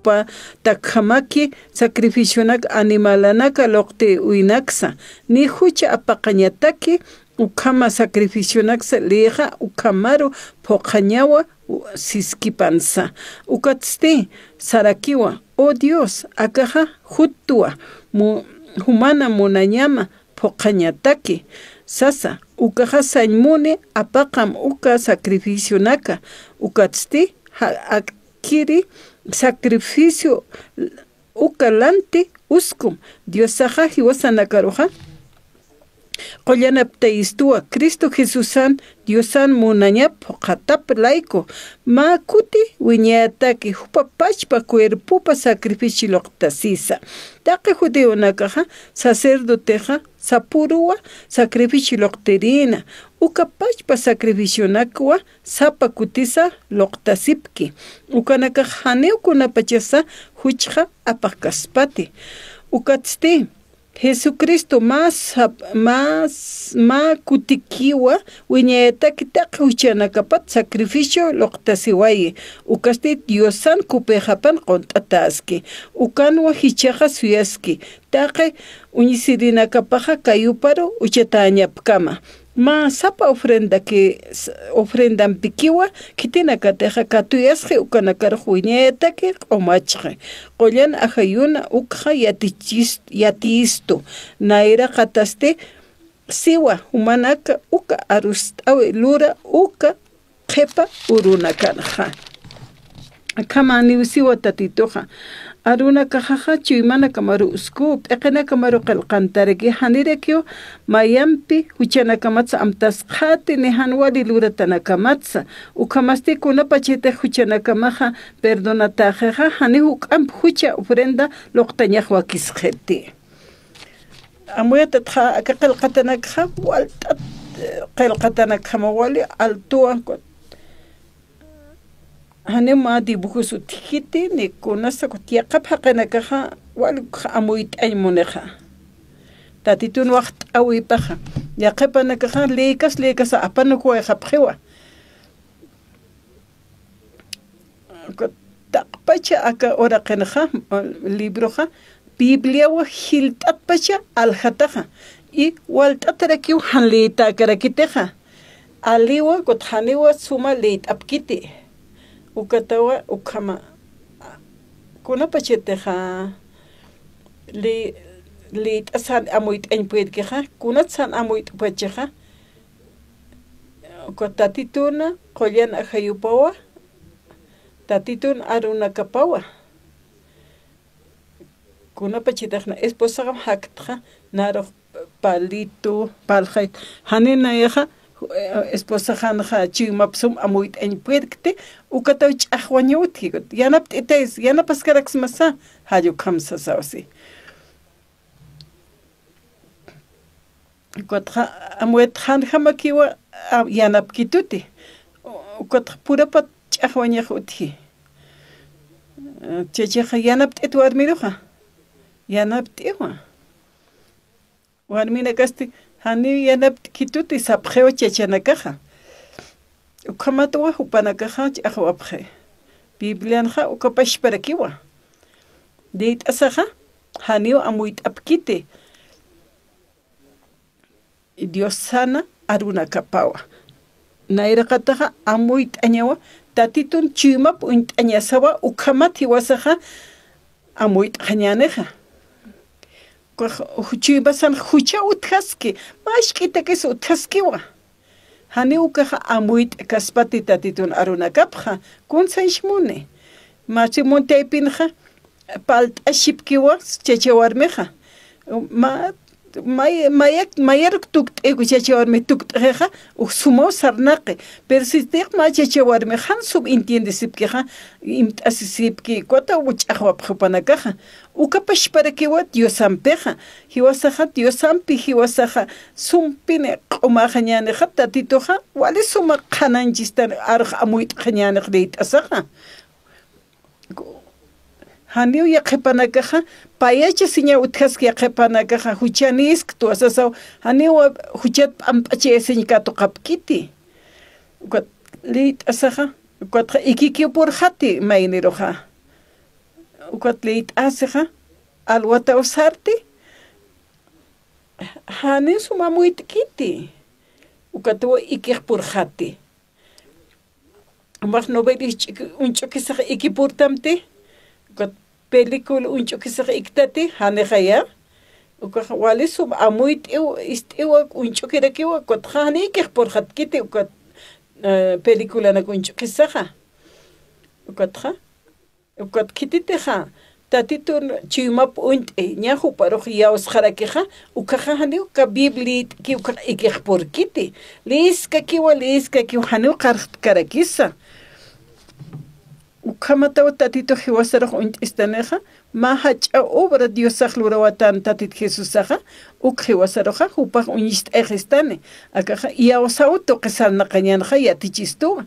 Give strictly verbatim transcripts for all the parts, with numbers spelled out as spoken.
jupa takjamaki sacrificionak animalanaka luqti uynaksa, ni jucha apaqañataki ukhama sacrificionaksa lixa ukhamaru phuqhañawa siskipansa. Ukatsti sarakiwa: "Oh Dios, akaxa jutwa mu-, jumana munañama phuqhañataki", sasa. Ukaxa sañ muni apaqam uka sacrificionaka. Ukatsti ja-, akiri sacrificio uka lanti uskum. Diosaxa jiwasanakaruxa qullanaptayistuwa, Cristo Jesusan Diosan munañap phuqhatap layku, mä kuti wiñayataki jupa pachpa cuerpopa sacrificio luqtasisa. Taqi judíonakaxa sacerdotexa sapüruwa sacrificio luqtirïna, uka pachpa sacrificionakwa sapa kutisa luqtasipki. Ukanakax janiw kunapachasa juchxa apaqkaspati. Ukatsti Jesucristo mä sap-, mä s-, mä kutikiwa wiñayataki taqi juchanakapat sacrificio luqtasiwayi. Ukasti Diosan kupixapan qunt'ataski. Ukanwa jichhaxa suyaski taqi uñisirinakapaxa kayuparu uchatäñapkama. Mä sapa ofrendaki-, s-, ofrendampikiwa khitinakatixa katuyasxi ukanakarux wiñayataki q'umachxi. Qullan ajayuna ukxa yatichis-, yatiyistu. Nayraqatasti siwa jumanaka uka arust'awi lura uka qhipa urunakanxa. Akham janiw siwa Tatituxa. Arunakaxaxa chuymanakamaru usku, p'iqinakamaru qillqantaraki, janirakiw mayampi juchanakamatsa amtasqati, ni jan wali luratanakamatsa. Ukhamasti kunapachatix juchanakamaxa perdonatäxixa, janiw juk'amp jucha ofrenda luqtañax wakisxiti. Amuyatatxa aka qillqatanakxa walt'at, qillqatanakjama wali altuwa, janiw mä dibujos utjkiti, ni kunasa kut yaqhap jaqinakaxa wali amuyt'añ munixa. Tatitun waxt'äwipaxa. Yaqhipanakaxa lïkas lïkasa apanukuwayxapxiwa. Taqpacha aka uraqinxa, libroxa, Bibliawa jilt'atpacha aljataxa, y walt'atarakiw jan lïtäkarakitixa. Aliwa, kut janiwa suma lït'apkiti. Ukatawa, ukhama, kunapachatixa, lï-, lït'asan amuyt'añ puyirkixa, kunatsan amuyt'pachixa, Uka Tatituna qullan ajayupawa, Tatitun arunakapawa. Kunapachatixna esposaxam jaktxa, narux palitu, palxay, janiw nayaxa, eh, esposaxanxa chuymap sum amuyt'añ puyirkti, ukataw ch'axwañaw utji, yanapt'itaysa, yanapaskaraksmasa, jall ukham sasaw si. Ukatxa, amuyat janjamakiwa, a, yanapkituti. Ukatxa purapat ch'axwañax utji. Chachaxa yanapt'it warmiruxa. Yanapt'iwa. Warminakasti, janiw yanapt'kituti sapxiwa chachanakaxa. Ukhamatwa jupanakaxa ch'axwapxi. Biblianxa uka pachparakiwa. Lït'asaxa, janiw amuyt'apkiti. Diosana arunakapawa. Nayraqataxa amuyt'añawa, Tatitun chuymap uñt'añasawa, ukhamat jiwasaxa amuyt'xañänixa. Ukax, chuymasan jucha utjaski, mä jisk'itakis utjaskiwa. Janiw ukaxa amuyt'kaspati Tatitun arunakapxa, kunsañs muni. Mä simun taypinxa, palt'asipkiwa chacha warmixa. Ma-, may-, mayak-, mayaruk tukt'iku chacha warmi tukt'ixixa, uj sumaw sarnaqi. Pero si tix mä chacha warmi jan sum entiendesipkixa, imt'asisipki, kutaw ch'axwapxi jupanakaxa. Uka pachparakiwa Diosampixa. Jiwasaxa, Diosampi jiwasaxa, sumpini q'umaxañänixa, Tatituxa, wali suma qhanañchistan arux amuyt'xañänix lït'asaxa. Janiw yaqhipanakaxa, payachasiñaw utjaski yaqhipanakaxa, juchanïsktu sasaw, janiw juchat p'amp'achayasiñ katuqapkiti. Ukat lït'asaxa, ukatxa ikikiw purxati mayniruxa. Ukat liyt'asixa, alwataw sarti, janiw sum amuyt'kiti. Ukatwa ikix purxati. Jumax novela uñch'ukisax ikipurtamti, ukat película uñch'ukisax iktati, janixaya. Ukax wali sum amuyt'iw, ist'iwa, uñch'ukirakiwa, ukatxa jani ikix purxatkiti, ukat, eh, películanak uñch'ukisaxa. Ukatxa. Ukat khititixa, Tatitun chuymap uñt'i, ña juparux iyawsxarakixa, ukaxa janiw uka Bibliat'ki ukax ikix purkiti. Liskakiwa, liskakiwa, janiw qarxtkarakisa. Ukhamataw Tatitux jiwasarux uñt'istanixa, mä jach'a obra Diosax lurawatan Tatit Jesusaxa, uk jiwasaruxa, jupax uñist'ayxistani. Akaxa, iyawsaw tuqi sarnaqañanxa yatichistuwa.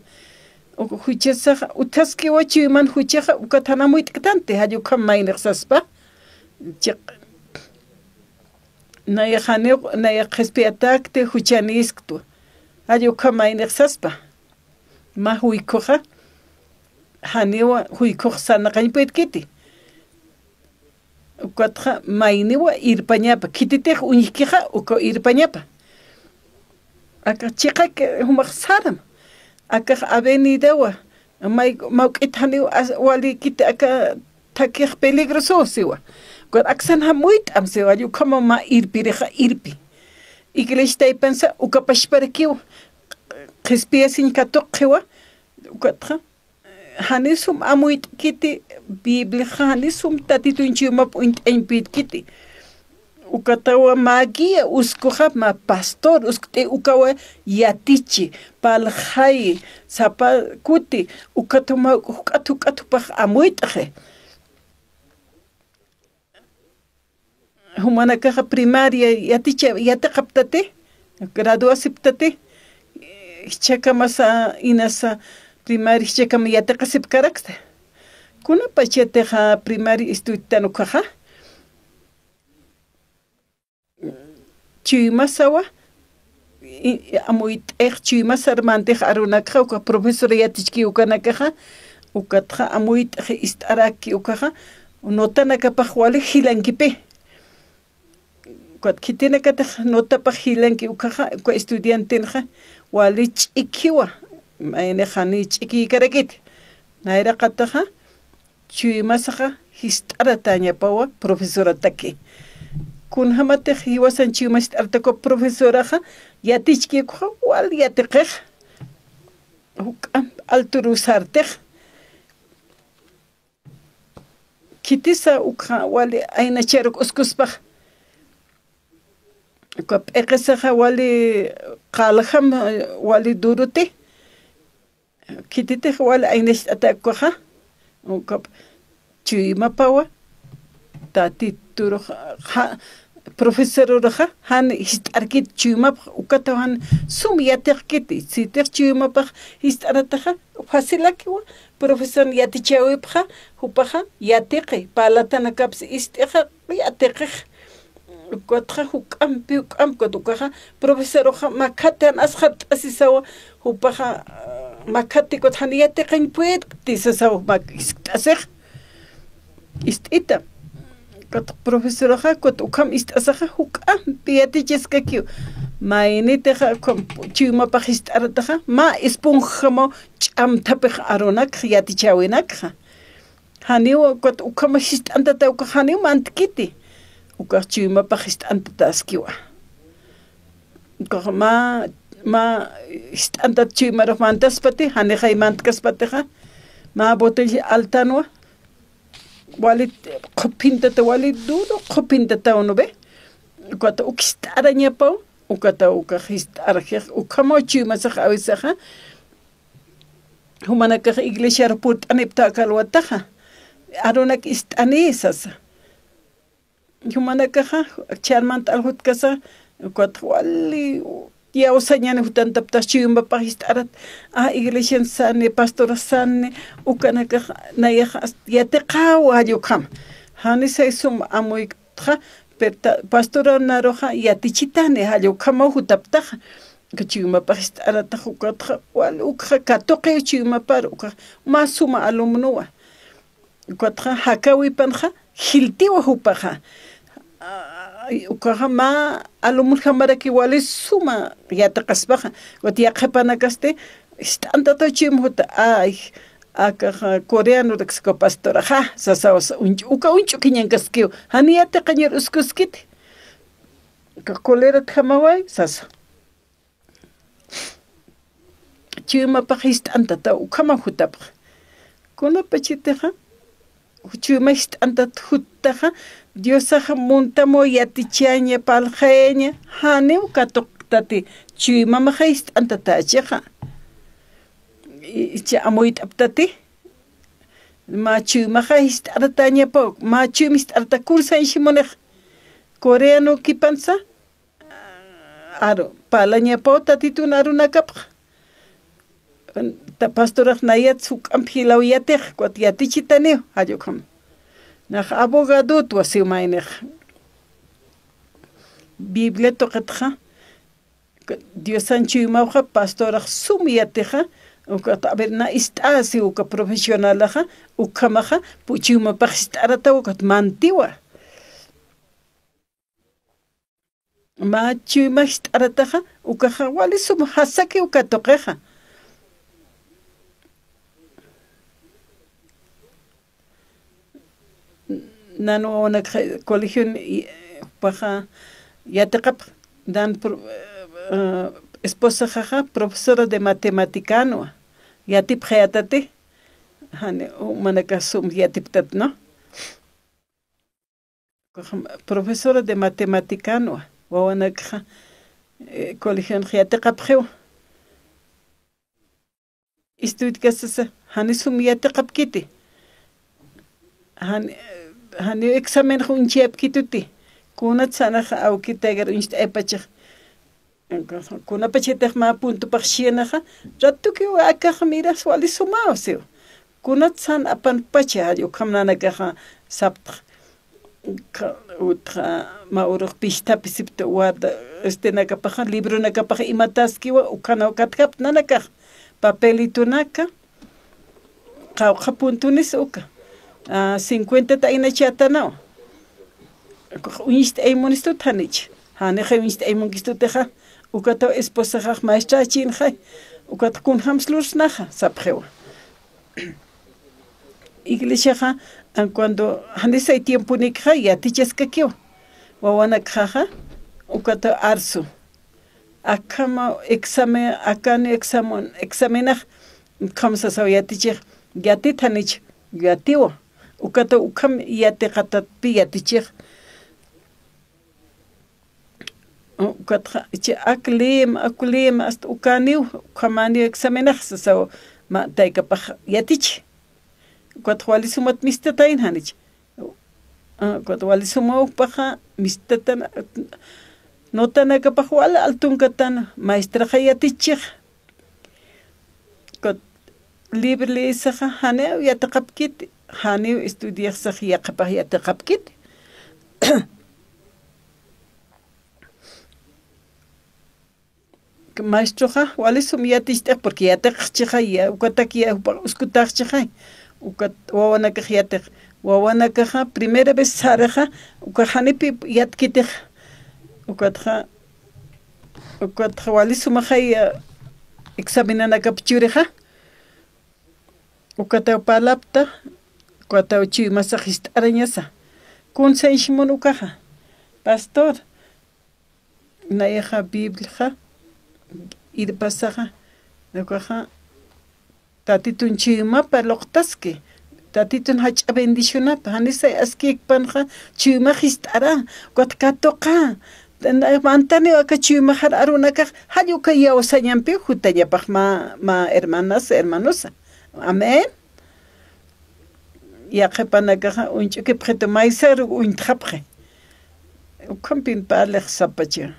Uk juchasaxa, utjaskiwa chuyman juchaxa, ukat jan amuyt'ktanti, jall ukham maynix saspa. Chiq, nayax janiw, nayax qhispiyatäkti, juchanïsktwa. Jall ukham maynix saspa. Mä juykhuxa, janiwa juykhux sarnaqañ puytkiti. Ukatxa mayniwa irpañapa, khititix uñjkixa, uka irpañapa. Akax chiqak jumax saram. Akax avenidawa, may, mawk'it janiw as-, walikiti aka thakix peligroso siwa. Ukat aksan amuyt'am siwa, ukhama mä irpirixa irpi. Iglesia taypansa uka pachparakiw, qhispiyasiñ katuqxiwa, ukatxa, jani sum amuyt'kiti, Bibliaxa jani sum Tatitun chuymap uñt'añ puytkiti. Ukatawa mä guía uskuxa, mä pastor uskt'i ukawa yatichi, parlxayi, sapa kuti, ukatwa juk'at juk'at jupax amuyt'xi. Jumanakaxa primaria yaticha-, yatiqaptati, graduasiptati, jichhakamasa inasa primaria jichhakama yatiqasipkarakta. Kunapachatixa primaria estuditan ukaxa, chuymasawa, i-, amuyt'ix chuymasar mantix arunakxa, uka profesor yatichki ukanakaxa, ukatxa amuyt'ix ist'araki ukaxa, notanakapax wali jilankipi. Ukat khitinakatix notapax jilanki ukaxa, uka estudiantenxa, wali ch'ikiwa, maynix jani ch'ikikarakiti. Nayraqataxa, chuymasaxa jist'aratäñapawa profesorataki. Kunjamatix jiwasan chuyma jist'aratakuwa profesoraxa, yatichki ukaxa wal yatiqix, juk'amp alturuw sartix. Khitisa ukxa wali aynacharuk uskuspax. Uka p'iqisaxa wali qaljam, wali duruti. Khititix wali aynacht'ata ukaxa, uka chuymapawa, Tatiturux, ja, profesoruruxa, jan jist'arkit chuymapx, ukataw jan sum yatiqkiti, sitix chuymapax jist'arataxa, facilakiwa, profesor yatichäwipxa, jupaxa, yatiqi, parlatanakapsi ist'ixa, yatiqix. Ukatxa juk'ampi, juk'ampi, ukat ukaxa, profesoruxa, mä khat jan asxat'asisawa, jupaxa, mä khati, ukat jan yatiqañ puedkti sasawa, mä jiskt'asix. Ist'ita. Ukat profesoraxa, ukat ukham ist'asaxa, juk'ampi yatichaskakiw. Maynitixa, ukham chuymapax jist'arataxa, mä esponjamaw ch'amthapix arunakxa, yatichäwinakxa. Janiw ukat ukham jist'antata ukax janiw mantkiti. Ukax chuymapax jist'antatäskiwa. Ukax mä, mä jist'antat chuymarux mantaspati, janixay mantkaspatixa, mä botella altanwa, wali qhuphintata, wali duro qhuphintata unubi. Ukat uk jist'arañapaw, ukata ukax jist'arjix, ukhamaw chuymasax awisaxa, Jumanakax iglesiar purt'anipta aka alwataxa. Arunak ist'ani sasa. Jumanakaxa, ch'armant aljutkasa, ukat wali iyawsañani jutantaptax chuymapax ist'arat. A, iglesian sani, pastora sani, ukanakax nayaxa yatiqawa jall ukham. Jani say sum amuy Txa, pero ta-, pastora naruxa yatichitani, jall ukhamaw jutaptaxa. Uka chuymapax ist'aratax ukatxa, wal ukxa katuqiw chuymapar, ukax mä suma alumnowa. Ukatxa jakawipanxa jiltiwa jupaxa. Ay, ukaxa mä alumnojamarakiw wali suma yatiqaspaxa. Ukat yaqhipanakasti, ist'antataw chuyma juta, ay, akaxa coreanoraksku pastoraxa, sasaw, uñch-, uka uñch'ukiñankaskiw, jani yatiqañar uskuskiti. Uka coleratjamaway, sasa. Chuymapax jist'antataw ukhamaw jutapxa. Kunapachatixa, chuyma jist'antat juttaxa, Diosax muntamwa yatichaña, parlxayaña, janiw katuqtati, chuymamaxa jist'antatächixa. I-, icha amuyt'aptati, mä chuymaxa jist'aratäñapaw, mä chuyma jist'arata kun sañsimunix, coreanokipansa, aru, parlañapaw Tatitun arunakapxa. Ta pastorax nayat juk'amp jilaw yatix, ukat yatichitaniw, jall ukham. Nax abogadotwa siw maynix. Biblia tuqitxa, Diosan chuymawxa pastorax sum yatixa, ukat, a ver, na ist'asi uka profesionalaxa, ukhamaxa, pu-, chuymapax jist'arataw ukat mantiwa. Mä chuyma jist'arataxa, ukaxa wali sum jasaki uka tuqixa. Nan wawanakxa colegion, i-, jupaxa yatiqapx, nan pro-, eh, esposaxaxa profesora de matemáticanwa, yatipxayatati, jani, jumanakax sum yatiptat, ¿no? Profesora de matemáticanwa, wawanakxa, eh, colegionx yatiqapxiwa. Estuditkasasa, jani sum yatiqapkiti. Jani, jani examenx uñchayapkituti. Kunat sanaxa awkit taykaru uñst'aypachax. Kunapachatix mä puntupax siyanaxa, ratukiw akax miras wali sumaw siw. Kunat san apanpacha, jall ukham nanakaxa saptx. Ka-, utxa, mä urux pisthapi sipta warda, este, nakapaxa, libronakapaxa imataskiwa, ukhanaw katjapta nanakax. Papelitunaka, qawqha puntunis uka. Ah, cincuenta taynachätanaw. Uñst'aymunistut janich. Janixay uñst'aymunkistutixa. Ukataw esposaxax maesträchinxay. Ukat kunjams lursnaxa, sapxiwa. Iglesiaxa, an cuando, janisay tiemponikxa yatichaskakiwa. Wawanakxaxa, ukataw arsu. Akhama examen, akani examen, examenax, ukham sasaw yatichix, yatit janich, yatiwa. Ukata ukham yatiqatatpi yatichix. Ukatxa, ichi ak lima, ak lima, hasta ukaniw, ukhamaniw examenax, sasaw, mä taykapax yatich. Ukatxa wali sumat mistatayn janich. Ah, ukat wali sumaw jupaxa, mistatan, notanakapax wal altunkatan, maestraxa yatichix. Ukat libre liysaxa, janiw yatiqapkiti, janiw estudiaxsax yaqhipax yatiqapkiti. Maestroxa, wali sum yaticht'ix, porque yatiqxchixay, ya, ukatak ya, jupa uskutäxchixay. Ukat wawanakax yatiq. Wawanakaxa, primera vez saraxa, uka janipi yatkitix. Ukatxa, ukatxa wali sumaxay, ya, examenanakap churixa. Ukataw parlapta, ukataw chuymasax jist'arañasa. Kun sañsimun ukaxa. Pastor, nayaxa Bibliaxa, irpasaxa, ukaxa, Tatitun chuymapa luqtaski, Tatitun jach'a bendicionapa, janisay askïkpanxa, chuymax jist'ara, ukat katuqa, mantaniw aka chuymaxar arunakax, jall uka iyawsañampiw jutañapax mä, mä hermanas, hermanosa. Amén. Yaqhipanakaxa uñch'ukipxitu, maysaru uñtxapxi. Ukhampin parlix sapacha.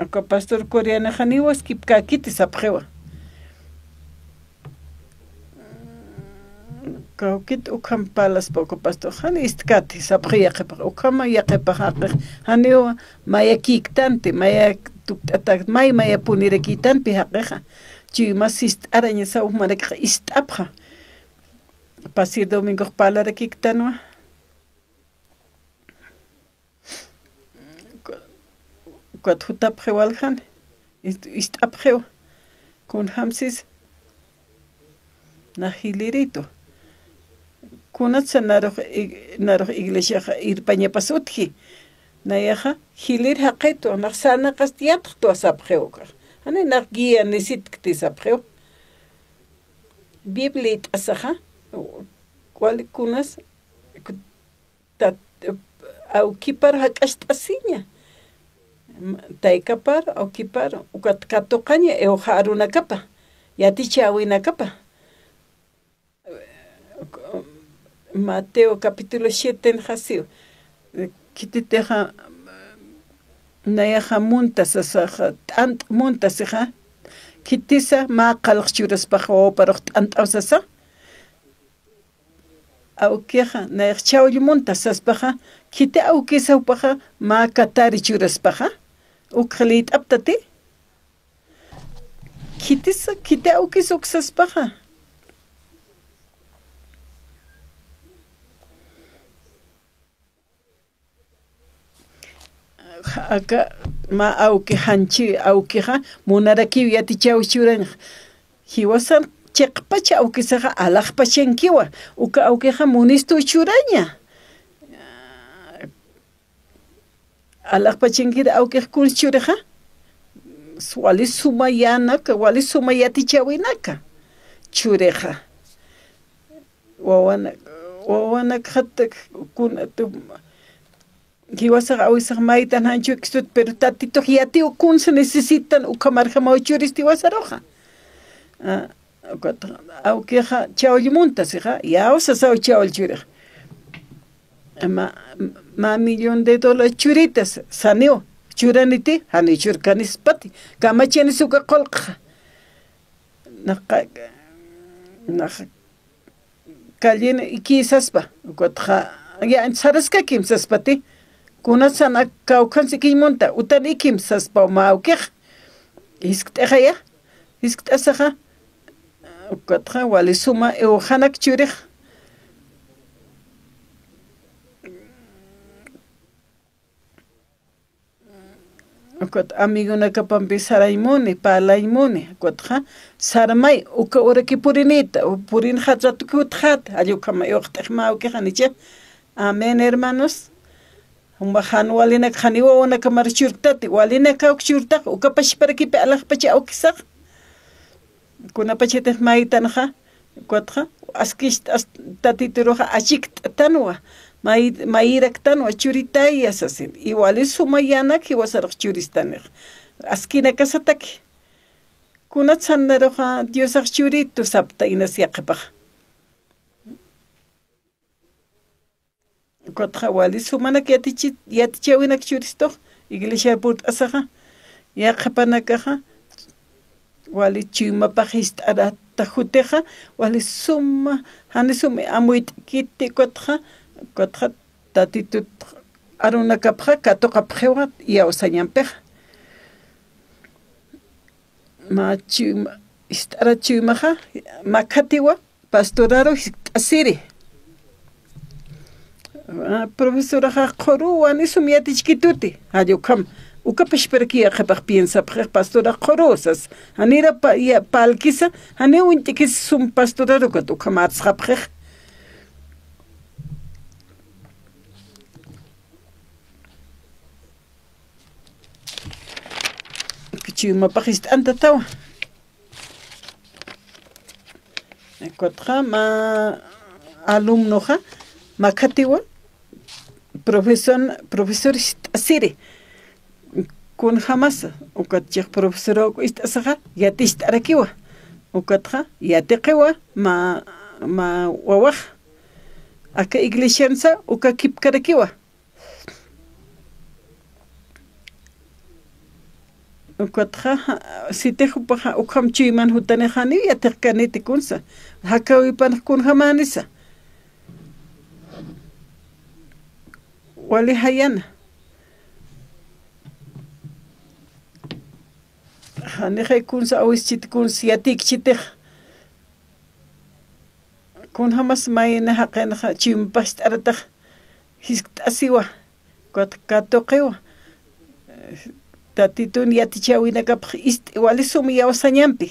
Uka pastor coreanaxa niwa askipkäkiti sapxiwa. Kawkit ukham parlaspa uka pastor, jani ist'kati sapxi yaqhipax. Ukhama yaqhipax jaqix, janiwa mayakïktanti, maya tukt'atak, may, mayapunirakïtanpi jaqixa. Chuymas jist'arañasa, jumanakax ist'apxa. Pasir domingox parlarakiktanwa. Ukat jutapxiw waljan, ist-, ist'apxiw. Kunjamsis nax jilïritwa. Kunatsa narux ig-, narux iglesiaxa irpañapas utji. Nayaxa jilïr jaqitwa, nax sarnaqasti yatxtwa sapxiw ukax. Jani nax guía nisitkti sapxiw. Bibliat'asaxa, wali kunas, tat-, awkipar jak'acht'asiña. Taykapar, awkipar, ukat katuqaña, iwxa arunakapa, yatichäwinakapa. Mateo capítulo siete jasiw. Khititixa, nayaxa munta sasaxa, t'ant munta sixa. Khitisa mä qallq churaspaxa wawaparux t'ant'aw sasa. Awkixa, nayax chawll munta saspaxa, khiti awkisa jupaxa, mä katari churaspaxa, ukx lït'aptati. Khitisa, khiti awkisa uk saspaxa. Aka mä awki janchi awkixa, munarakiw yatichäw churañx. Jiwasan chiqpach awkisaxa alaxpachankiwa, uka awkixa munistuw churaña. Alaxpachankir awkix kuns churixa, wali suma yänaka, wali suma yatichäwinaka churixa. Wawana-, wawanakxat kun-, tu-, jiwasax awisax maytan janchu kistut, pero Tatitux yatiw kunsa necesitan ukhamarjamaw churisti jiwasaruxa. Ah, ukat awkixa chawll munta sixa, yaw sasaw chawll churixa. Mä, mä millón de dólar churitas, saniw, churaniti, janiw churkanispati, kamachanis uka qullqxa. Nax, nax, kallin ikï saspa, ukatxa, ya, saraskakim saspati, kunatsan kawkhans ikiñ munta, utan ikim saspa mä awkix, jiskt'ixaya, jiskt'asaxa, ukatxa, wali suma iwxanak churix. Ukat amigonakapampi sarañ muni, parlañ muni, ukatxa sarmay, uka uraki purinita, purinxa ratuki utjat, jall ukhama iwxt'ix mä awkix janicha. Amén, hermanos. Jumbax jan walinak janiw wawanakamar churktati, walinakaw churtax, uka pachparakipi alaxpach awkisax. Kunapachatix maytanxa, ukatxa, askicht'as Tatituruxa achikt'tanwa, may-, mayiraktanwa, churitaya sasin. Igual suma yänaki jiwasarux churistanix. Askinakasataki. Kunatsan naruxa Diosax churitu sapta inas yaqhipax. Ukatxa wali sumanak yatichi-, yatichäwinak churistux, iglesiar purt'asaxa, yaqhipanakaxa, wali chuymapax jist'arata jutixa, wali suma, jani suma amuyt'kiti ukatxa, ukatxa Tatitut arunakapxa, katuqapxiwa, iyawsañampixa. Mä chuyma, jist'arat chuymaxa, makhatiwa, pastoraru jiskt'asiri. Ah, profesoraxa qhuruw wanisum yatichkituti. Jall ukham, uka pachparaki yaqhipax piensapxix pastorax qhuruw sas. Janira pa-, ya-, parlkisa, janiw uñt'ikisa sum pastoraru ukat ukham arsxapxix. Chuymapax jist'antatawa. Ukatxa mä alumnoxa, makhatiwa, profesor, profesor jist'asiri. Kunjamasa, ukat chiq profesor uka jist'asaxa, yaticht'arakiwa. Ukatxa, yatiqiwa, mä, mä wawax. Aka iglesiansa, uka kipkarakiwa. Ukatxa, sitix jupaxa, ukham chuyman jutanixa, janiw yatiqkaniti kunsa. Jakäwipanx kunjamänisa. Wali jayana. Janixay kunsa awischit kunsa yatïkchitix. Kunjamas mayni jaqinxa chuymapax ist'aratax jiskt'asiwa, ukat katuqiwa. Tatitun yatichäwinakapx ist'i wali sum iyawsañampi.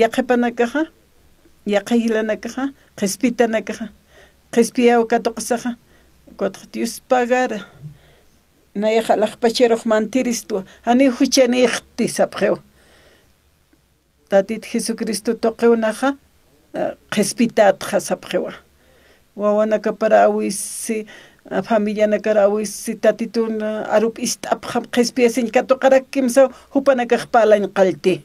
Yaqhipanakaxa, yaqha jilanakaxa, qhispitanakaxa, qhispiyäw katuqasaxa, ukatxa Dios pagara. Nayax alaxpacharux mantiristwa, janiw juchanïxti sapxiwa. Tatit Jesucristo tuqiw naxa, eh, qhispitätxa sapxiwa. Wawanakapar awisi, eh, familianakar awisi, Tatitun, eh, arup ist'apxam qhispiyasiñ katuqarakimsa, jupanakax parlañ qallti.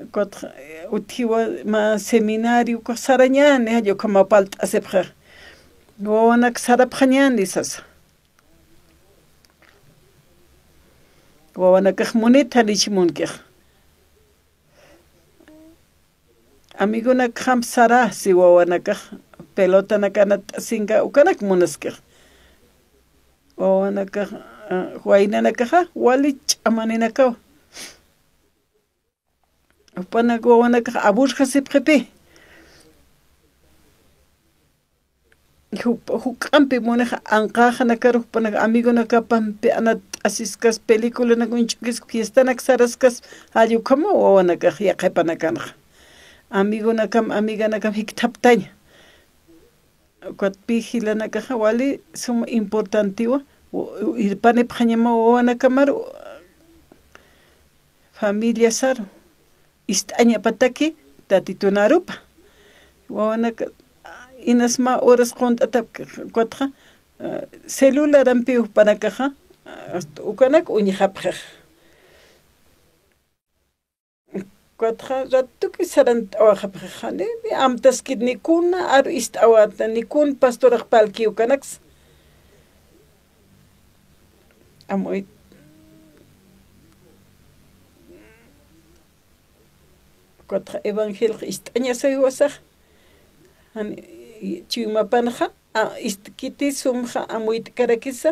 Ukatxa, eh, utjiwa mä seminario, ukax sarañäni, jall ukhamaw parlt'asipxi. Wawanak sarapxañäni sasa. Wawanakax munit janich munkix. Amigonakxam sarä si wawanakax pelotanakana t'asinka ukanak munaskix. Wawanakax, ah, waynanakaxa wali ch'amaninakaw. Jupanak wawanakax aburjasipxipi. Jup-, juk'ampi munixa anqäxanakar jupanak amigonakapampi anat t'asiskas, peliculanaka uñch'ukis, fiestanak saraskas, jall ukhamaw wawanakax yaqhipanakanxa. Amigonakam, amiganakam jikthaptaña. Ukat pï jilanakaxa wali suma importantiwa, u-, u-, irpanipxañamaw wawanakamaru, familiasaru, ist'añapataki Tatitun arupa. Wawanaka, inas mä horas qunt'atapki, ukatxa, eh, celularampiw jupanakaxa, eh, ukanak uñjapxix. Ukatxa ratuki sarant'awayapxix, jani amtaskit ni kuna aru ist'awäta, ni kun pastorax parlki ukanaksa. Amuyt. Ukatxa evangeliox ist'añasaw jiwasax. Jan, chuymapanxa, a, istkiti sumxa amuytkarakisa,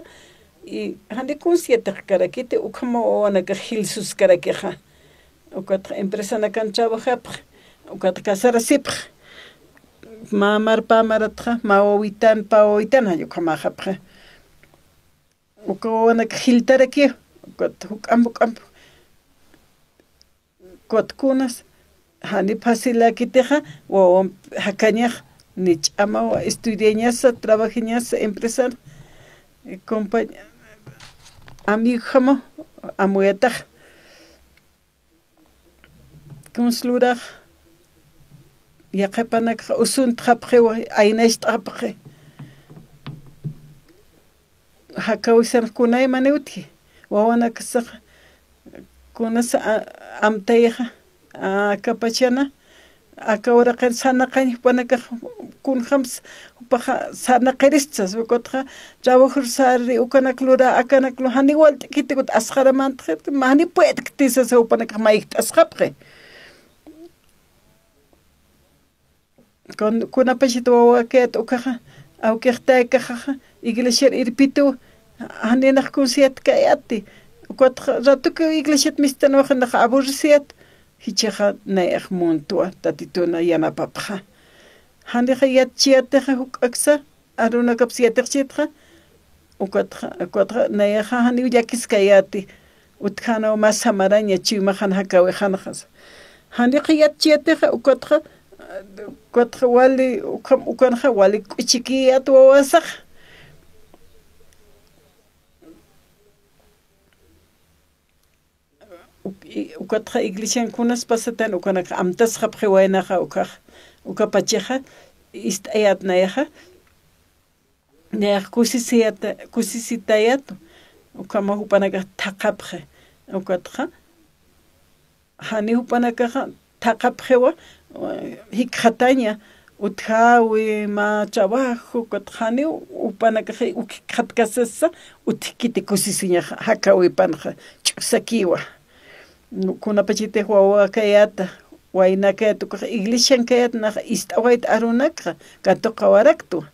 y jani kuns yatiqkarakiti, ukhamaw wawanakax jilsuskarakixa. Ukatxa empresanakan trabajapxi, ukat casarasipxi. Mä marpa maratxa, mä wawitan, pä wawitan, jall ukhamäxapxi. Uka wawanakax jiltarakiw, ukat juk'amp juk'amp. Ukat kunas, jani faciläkitixa, wawamp jakañax, ni ch'amawa, estudiañasa, trabajañasa, empresar, compañ-, amigojamaw amuyatax. Kuns lurax, yaqhipanakax usuntxapxiwa, aynacht'apxi. Jakawisan kunayman utji, wawanakasax kunas a-, amtayxa, akapachana, aka uraqin sarnaqañ jupanakax kunjams jupaxa sarnaqiristsa, ukatxa trabajur sarri, ukanak lura, akanak lura, jani walt'kiti, ukat asxaramantxi, jani puedkti sasa jupanakax mayjt'asxapxi. Kun-, kunapachat wawakayät ukaxa, awkix taykaxaxa, iglesiar irpituw, janinax kuns yatkayäti. Ukatxa ratukiw iglesiat mistanwaxa nax aburrisiyät, jichhaxa nayax muntwa, Tatituna yanapapxa. Janixa yatchiyätixa juk'aksa, arunakapsa yatiqchitxa, ukatxa, ukatxa nayaxa janiw llakiskayäti, utjänaw mä samaraña chuymaxan jakawixanxa. Janixa yatchiyätixa, ukatxa, ukatxa wali, ukham, ukanxa wali k'uchikiyät wawasax. Uk-, i-, ukatxa iglesian kunas pasatan ukanak amtasxapxi waynaxa ukax, uka pachaxa ist'ayät nayaxa, nayax kusisiyät, kusisitayät, ukhama jupanakax thaqhapxi, ukatxa, jani jupanakaxa thaqhapxiwa, jikxataña, utjäwi, mä trabajo, ukat janiw jupanakax uk jikxatkasasa, utjkiti kusisiñaxa, jakäwipanxa, ch'usakiwa. Kunapachatix wawakayäta, waynakayäta, ukax iglesiankayäta, nax ist'awayta arunakxa, katuqawaraktwa,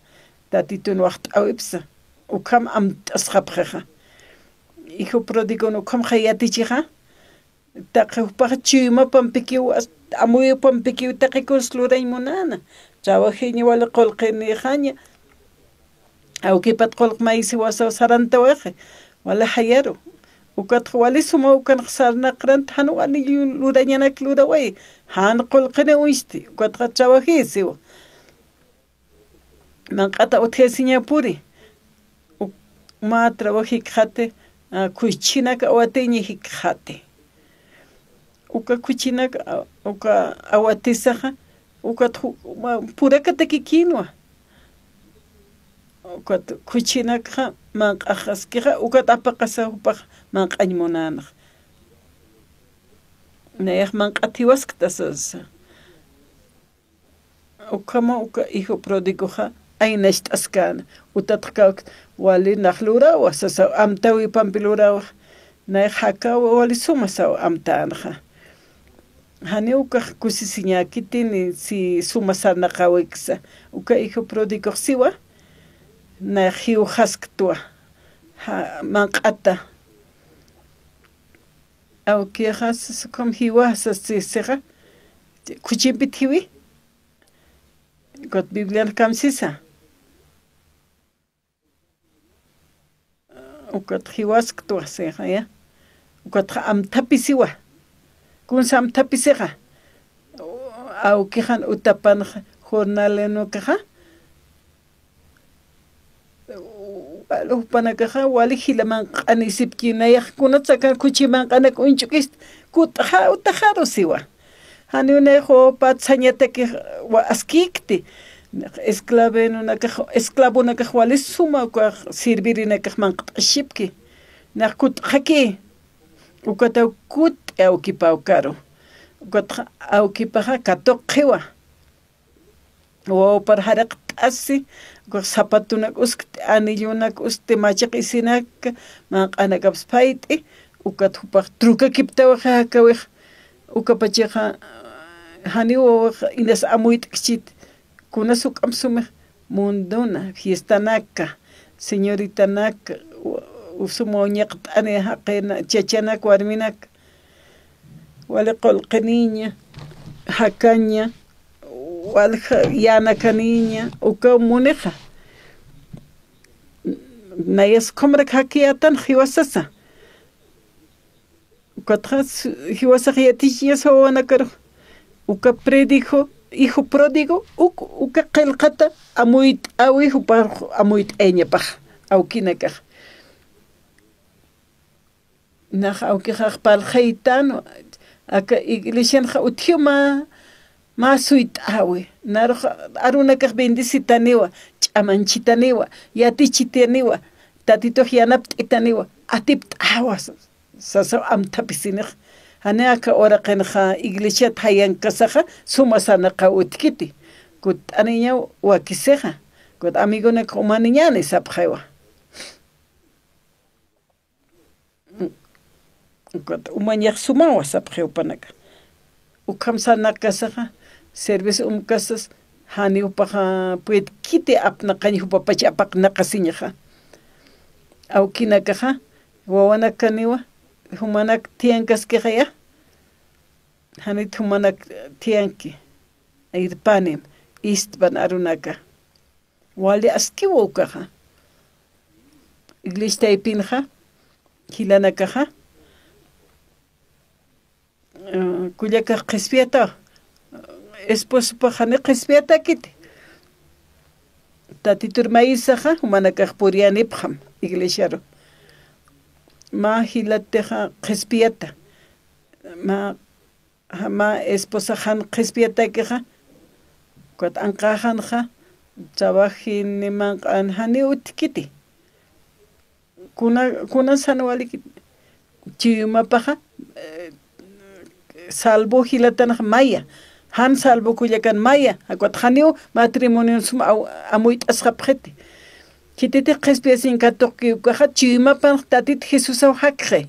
Tatitun waxt'äwipsa, ukham amt'asxapxixa. Hijo pródigon ukhamxa yatichixa, taqi jupax chuymapampikiw, as-, amuyupampikiw taqi kuns lurañ munäna. Trawajiña wali qullqinixaña. Awkipat qullq maysiwasaw sarantawaxi, wali jayaru. Ukatxa wali suma ukanx sarnaqrant jan wali lurañanak luraway. Jan qullqini uñsti, ukatxa trabajïsiwa. Manq'ata utjayasiñapuri. Uk-, mä trabajo jikxati, a, khuchinak awatiña jikxati. Uka khuchinak, a, uka awatisaxa, ukat ju-, ma-, purakatakikïnwa. Ukat khuchinakxa, manq'axaskixa, ukat apaqasa jupax manq'añ munänxa. Nayax manq'at jiwaskta sasa. Ukhama uka hijo pródigoxa aynacht'askäna, utatx kawkit wali nax lurawa, sasaw amtäwipampi lurawa, nayax jakawa wali suma saw amtänxa. Janiw ukax kusisiñäkitini si suma sarnaqäwiksa, uka hijo pródigox siwa, nayax jiwxasktwa, ja, manq'ata. Awkixa sas ukham jiwa sas sixa, khuchimpit jiwi. Ukat Biblian kamsisa. Ukat jiwasktwa sixa, ya. Ukat amthapisiwa. Kunsa amthapisixa. Awkixan utapanxa jornalenokaxa. Wal jupanakaxa, wali jila manq'anisipki, nayax kunatsa akan khuchi manq'anak uñch'ukist, kut'xa utaxaru siwa. Janiw nayax wawapat sañatakix wa askïkti. Esclavenunakax, esclavonakax wali suma ukax servirinakax manq't'asipki. Nax kut'xaki, ukataw kut'i awkipa ukaru. Ukatxa awkipaxa katuqxiwa. Wawapar jaraqt'asi, ukax zapatunak uskti, anillunak uskti, machaq isinaka, manq'anakaps phayt'i, ukat jupax trucakiptawaxa jakawix, ukapachaxa, janiw wawax inas amuyt'kchit, kunas juk'amp sumix, mundona, fiestanaka, señoritanaka, u-, suma uñaqt'ani jaqina, chachanak, warminak, wali qullqiniña, jakaña, wali ja-, yänakaniña, ukaw munixa. Nayas ukhamarak jakiyätan jiwasasa. Ukatxa s-, jiwasax yatichiñas wawanakaru. Uka prédigo, hijo pródigo, uk-, uka qillqata amuyt'äwi, jupax amuyt'ayañapax, awkinakax. Nax awkixax parlxaytan, aka iglesianxa utjiw mä, mä suyt'äwi. Narux arunakax bendecitaniwa, ch'amanchitaniwa, yatichitaniwa, Tatitux yanapt'itaniwa, atipt'awa, sasaw amthapisinix. Jani aka uraqinxa iglesiat jayankasaxa, suma sarnaqaw utjkiti. Kutt'aniñaw wakisixa, kut amigonakax umaniñäni sapxiwa. Ukat umañax sumawa sapxi jupanaka. Ukham sarnaqkasaxa, servicio umkasas, jani jupaxa puedkiti apnaqañ, jupapacha apaqnaqasiñaxa. Awkinakaxa, wawanakaniwa, jumanak thiyankaskixaya, janit jumanak thiyanki, irpanim, ist'pan arunaka. Wali askiwa ukaxa. Iglesia taypinxa, jilanakaxa, eh, kullakax qhispiyata, esposopax jani qhispiyatakiti. Tatitur mayisaxa, jumanakax puriyanipxam iglesiaru. Mä jilatixa qhispiyata. Mä Mä esposax jan qhispiyatakixa, ukat anqäxanxa, trabajini manq'an janiw utjkiti. Kuna, kunas jan walikiti. Chuymapaxa, eh, salvo jilatanxa maya. Jan salvo kullakan maya. Ukat janiw matrimonion sum aw-, amuyt'asxapxiti. Khititix qhispiyasiñ katuqki ukaxa, chuymapan Tatit Jesusaw jakxi.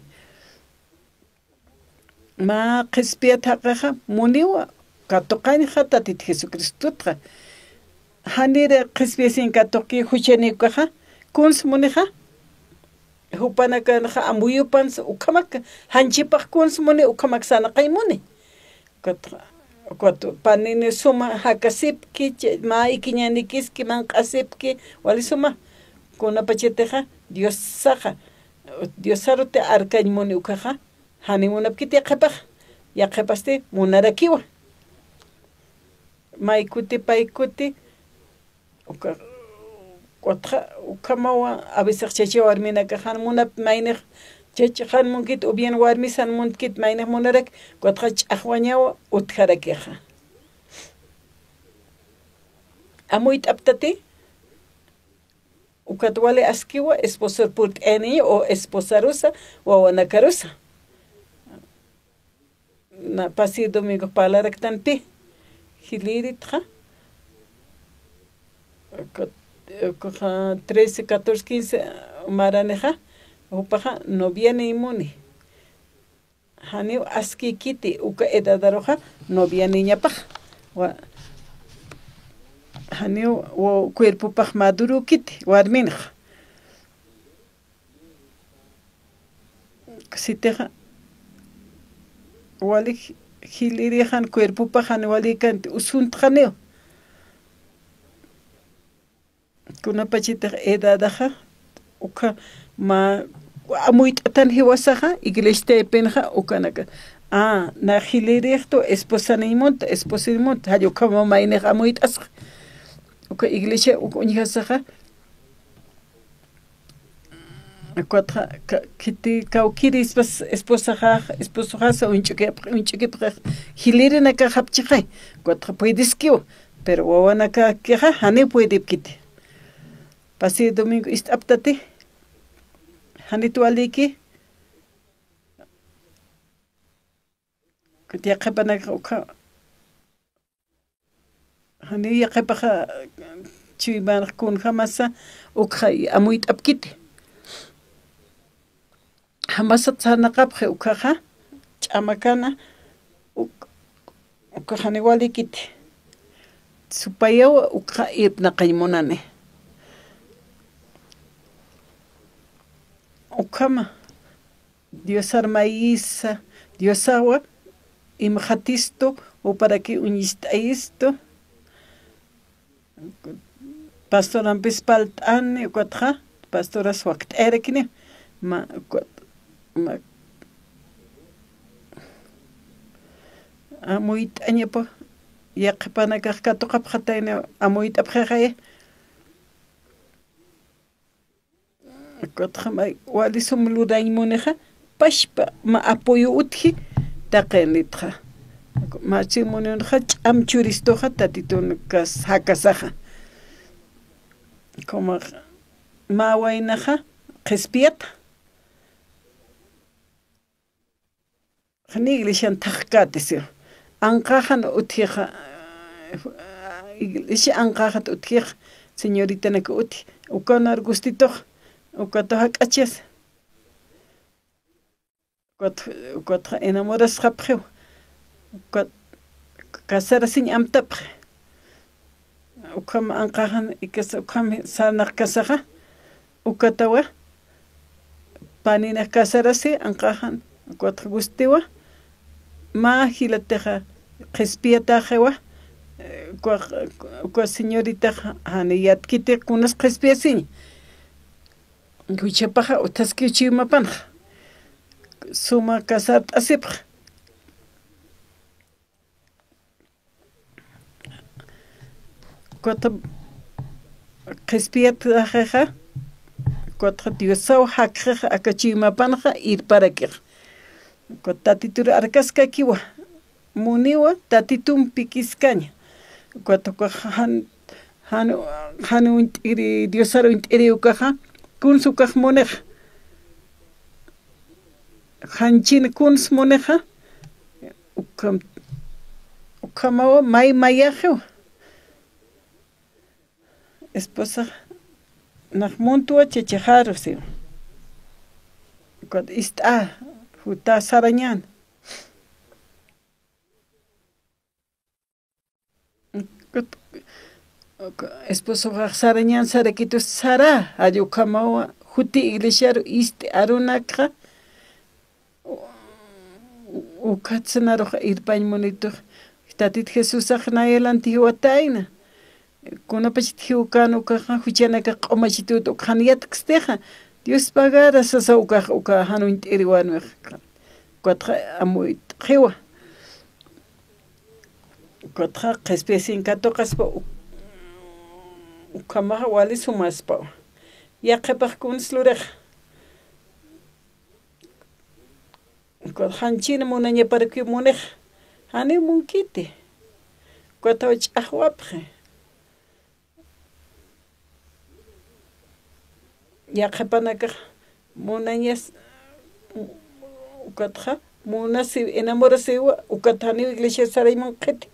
Mä qhispiyat jaqixa muniwa, katuqañxa Tatit Jesucristutxa. Janir qhispiyasiñ katuqki juchaniw ukaxa, kuns munixa, jupanakanxa amuyupansa ukhamak, janchipax kuns muni ukhamak sarnaqañ muni. Ukat Ukat panini suma jakasipki, chay mä ikiñanikiski manq'asipki, wali suma. Kunapachatixa Diosaxa, Diosaruti arkañ muni ukaxa, jani munapkiti yaqhipax, yaqhipasti munarakiwa. May kuti, pay kuti, uka, ukatxa, ukhamawa, a veces chacha warminakax jan munap maynix, chacha jan munkit, o bien warmis jan munkit maynix munarak, ukatxa ch'axwañawa utjarakixa. Amuyt'aptati, ukat wali askiwa, esposar purt'ayaniña, o esposarusa, wawanakarusa. Na, pasir domingo parlaraktanpi, jilïritxa, uka, uka trece, catorce, quince maranixa, jupaxa novianiy muni. Janiw askïkiti, uka edadaruxa novianiñapax. Wa-, janiw wa-, cuerpopax madurükiti, warminxa. Sitixa, wali jilïrï jan cuerpopax jan wali kanti, usuntxaniw. Kunapachatix edadaxa, ukha mä amuyt'atan jiwasaxa, iglesia taypinxa, ukanaka. A, na jilïrïxtu esposaniñ munta, esposañ munta, jall ukhama maynix amuyt'asxa. Uka iglesia, uka uñjasaxa, Ukatxa, ka-, khiti kawkïri esposaxax, esposoxasa uñch'ukip-, uñch'ukipxi, jilïrinakax japchixay. Ukatxa puediskiw, pero wawanakakixa janiw puedipkiti. Pasir domingo ist'aptati, janit walïki, yaqhipanakax ukha, janiw yaqhipaxa chuymanx kunjamasa ukxa amuyt'apkiti. Jamasat sarnaqapxi ukhaxa, ch'amakana, uk-, ukxa janiw walïkiti. Supayaw ukxa irpnaqañ munani. Ukhama. Diosar mayisa, Diosawa, imxatistu, uparaki uñist'ayistu, pastorampis palt'ani, ukatxa, pastoras wakt'ayarakini, ma, ukat, ma, amuyt'añapa, yaqhipanakax katuqapxatayni, amuyt'apxixaya. Ukatxa mä wali sum lurañ munixa, pachpa mä apoyo utji, taqinitxa. Mä chi munixa, ch'am churistuxa, Tatitun kas-, jakasaxa. Como mä waynaxa, qhispiyata. Jani iglesian thaqkäti, siw. Anqäxan utjixa, iglesia anqäxat utjixa, señoritanak utji, ukanar gustitux, ukatux jak'achas. Ukat, ukatxa enamorasxapxiw. Ukat, casarasiñ amtapxi. Ukham anqäxan ikas, ukham sarnaqkasaxa, ukatawa, paninax casarasi anqäxan, ukatxa gustiwa, mä jilatixa qhispiyatäxiwa, uka, uka señoritaxa, jani yatkiti kunas qhispiyasiña. Juchapaxa utjaskiw chuymapanxa, suma casart'asipxa. Ukat qhispiyataxixa, ukat Diosaw jakxixa, aka chuymapanxa irparakixa. Ukat Tatitur arkaskakiwa, muniwa Tatitumpi kiskaña. Ukat ukax jan, jan, jan uñt'iri, Diosar uñt'iri ukaxa, kuns ukax munixa. Janchin kuns munixa, ukham, ukhamawa may mayaxiw. Esposa, nax muntwa chachaxaru, siw. Ukat ist'a, juta sarañan. Esposoxax sarañan sarakitu sara, jall ukhamawa juti iglesiaru ist'i arunakxa, ukhatsnarux irpañ munitux, Tatit Jesusax nayalanti jiwatayna. Kunapachat jiwkän ukaxa juchanakax q'umachitut ukxan yatkstixa. Dios pagara sasa ukax uka jan uñt'iriwänwix. Ukatxa amuyt'xiwa. Ukatxa qhispiyasin katuqaspa uk-, ukhamaxa wali sumaspawa. Yaqhipax kuns lurixa. Ukat janchina munañaparukiw munix, janiw munkiti. Ukataw ch'axwapxi. Yaqhipanakax munañas, ukatxa munasiw, enamorasiwa, ukat janiw iglesia saray munqiti.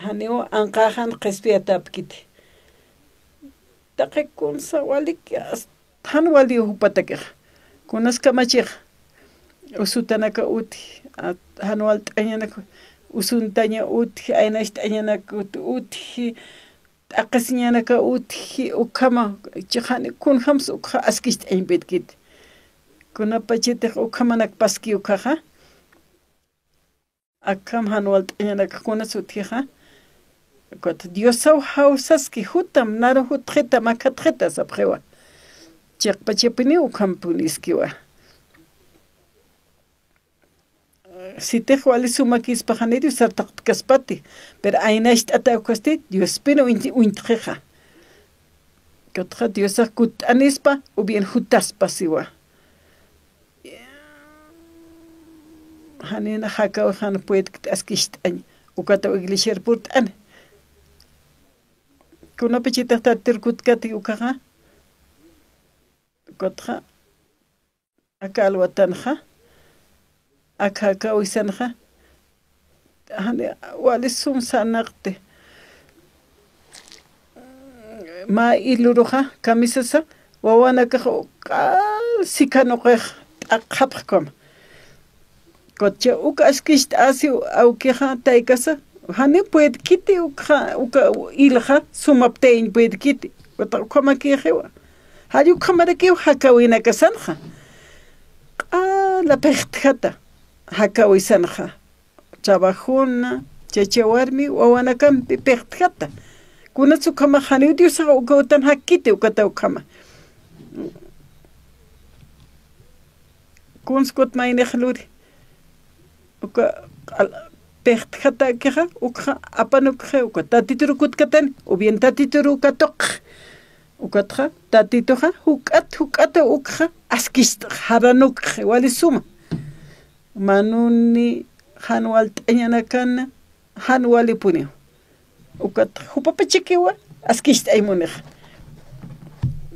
Janiw anqaxan qhispiyatäpkiti. Taqi kunsa walik, jan waliw jupatakixa. Kunas kamachix usutanaka utji, a, jan walt'añanaka, usuntaña utji, aynacht'añanaka ut-, utji, t'aqhisiñanaka utji, ukhama, chixani kunjams ukxa askicht'añ p'itkiti. Kunapachatix ukhamanak paski ukkhaxa. Akham jan walt'añanakax kunas utjixa. Ukat Diosaw jawsaski, jutam, naru jutxita, makhatxita sapxiwa. Chiqpachapiniw ukhampuniskiwa. Sitix wali sumakispaxa ni Diosar taqtkaspati, pero aynacht'ata ukkasti Diospin uñ-, uñtxixa. Ukatxa Diosax kutt'anispa, o bien jutaspa siwa. Janina jakaw jan puedkti askicht'añ, ukataw iglesiar purt'ani. Kunapachatix Tatitur kutkati ukkhaxa, ukatxa aka alwatanxa, aka jakawisanxa, jani wali sum sarnaqti. Mä iluruxa, kamisasa, wawanakax uka sikhan ukax t'aqxapxkama. Kutcha uka askicht'asiw awkixa, taykasa, jani puedkiti ukxa, uka ilxa, sumaptayañ puedkiti. Ukat ukhamakixiwa. Jall ukhamarakiw jakawinakasanxa. Q'ala pixtjata jakawisanxa. Trabajona, chacha warmi, wawanakampi pixtjata. Kunas ukhamax janiw Diosax uka utan jakkiti, ukata ukhama. Kuns kut maynix luri. Uka q'al-, pixtjatakixa, ukxa apanukxi, uka Tatitur kutkatani, o bien Tatitur katuqxi. Ukatxa, Tatituxa, juk'at, juk'ata ukxa, askicht'xa, jaranukxi, wali suma. Manuni jan walt'añanakana, jan walipuniw. Ukat jupapachakiwa, askicht'añ munix.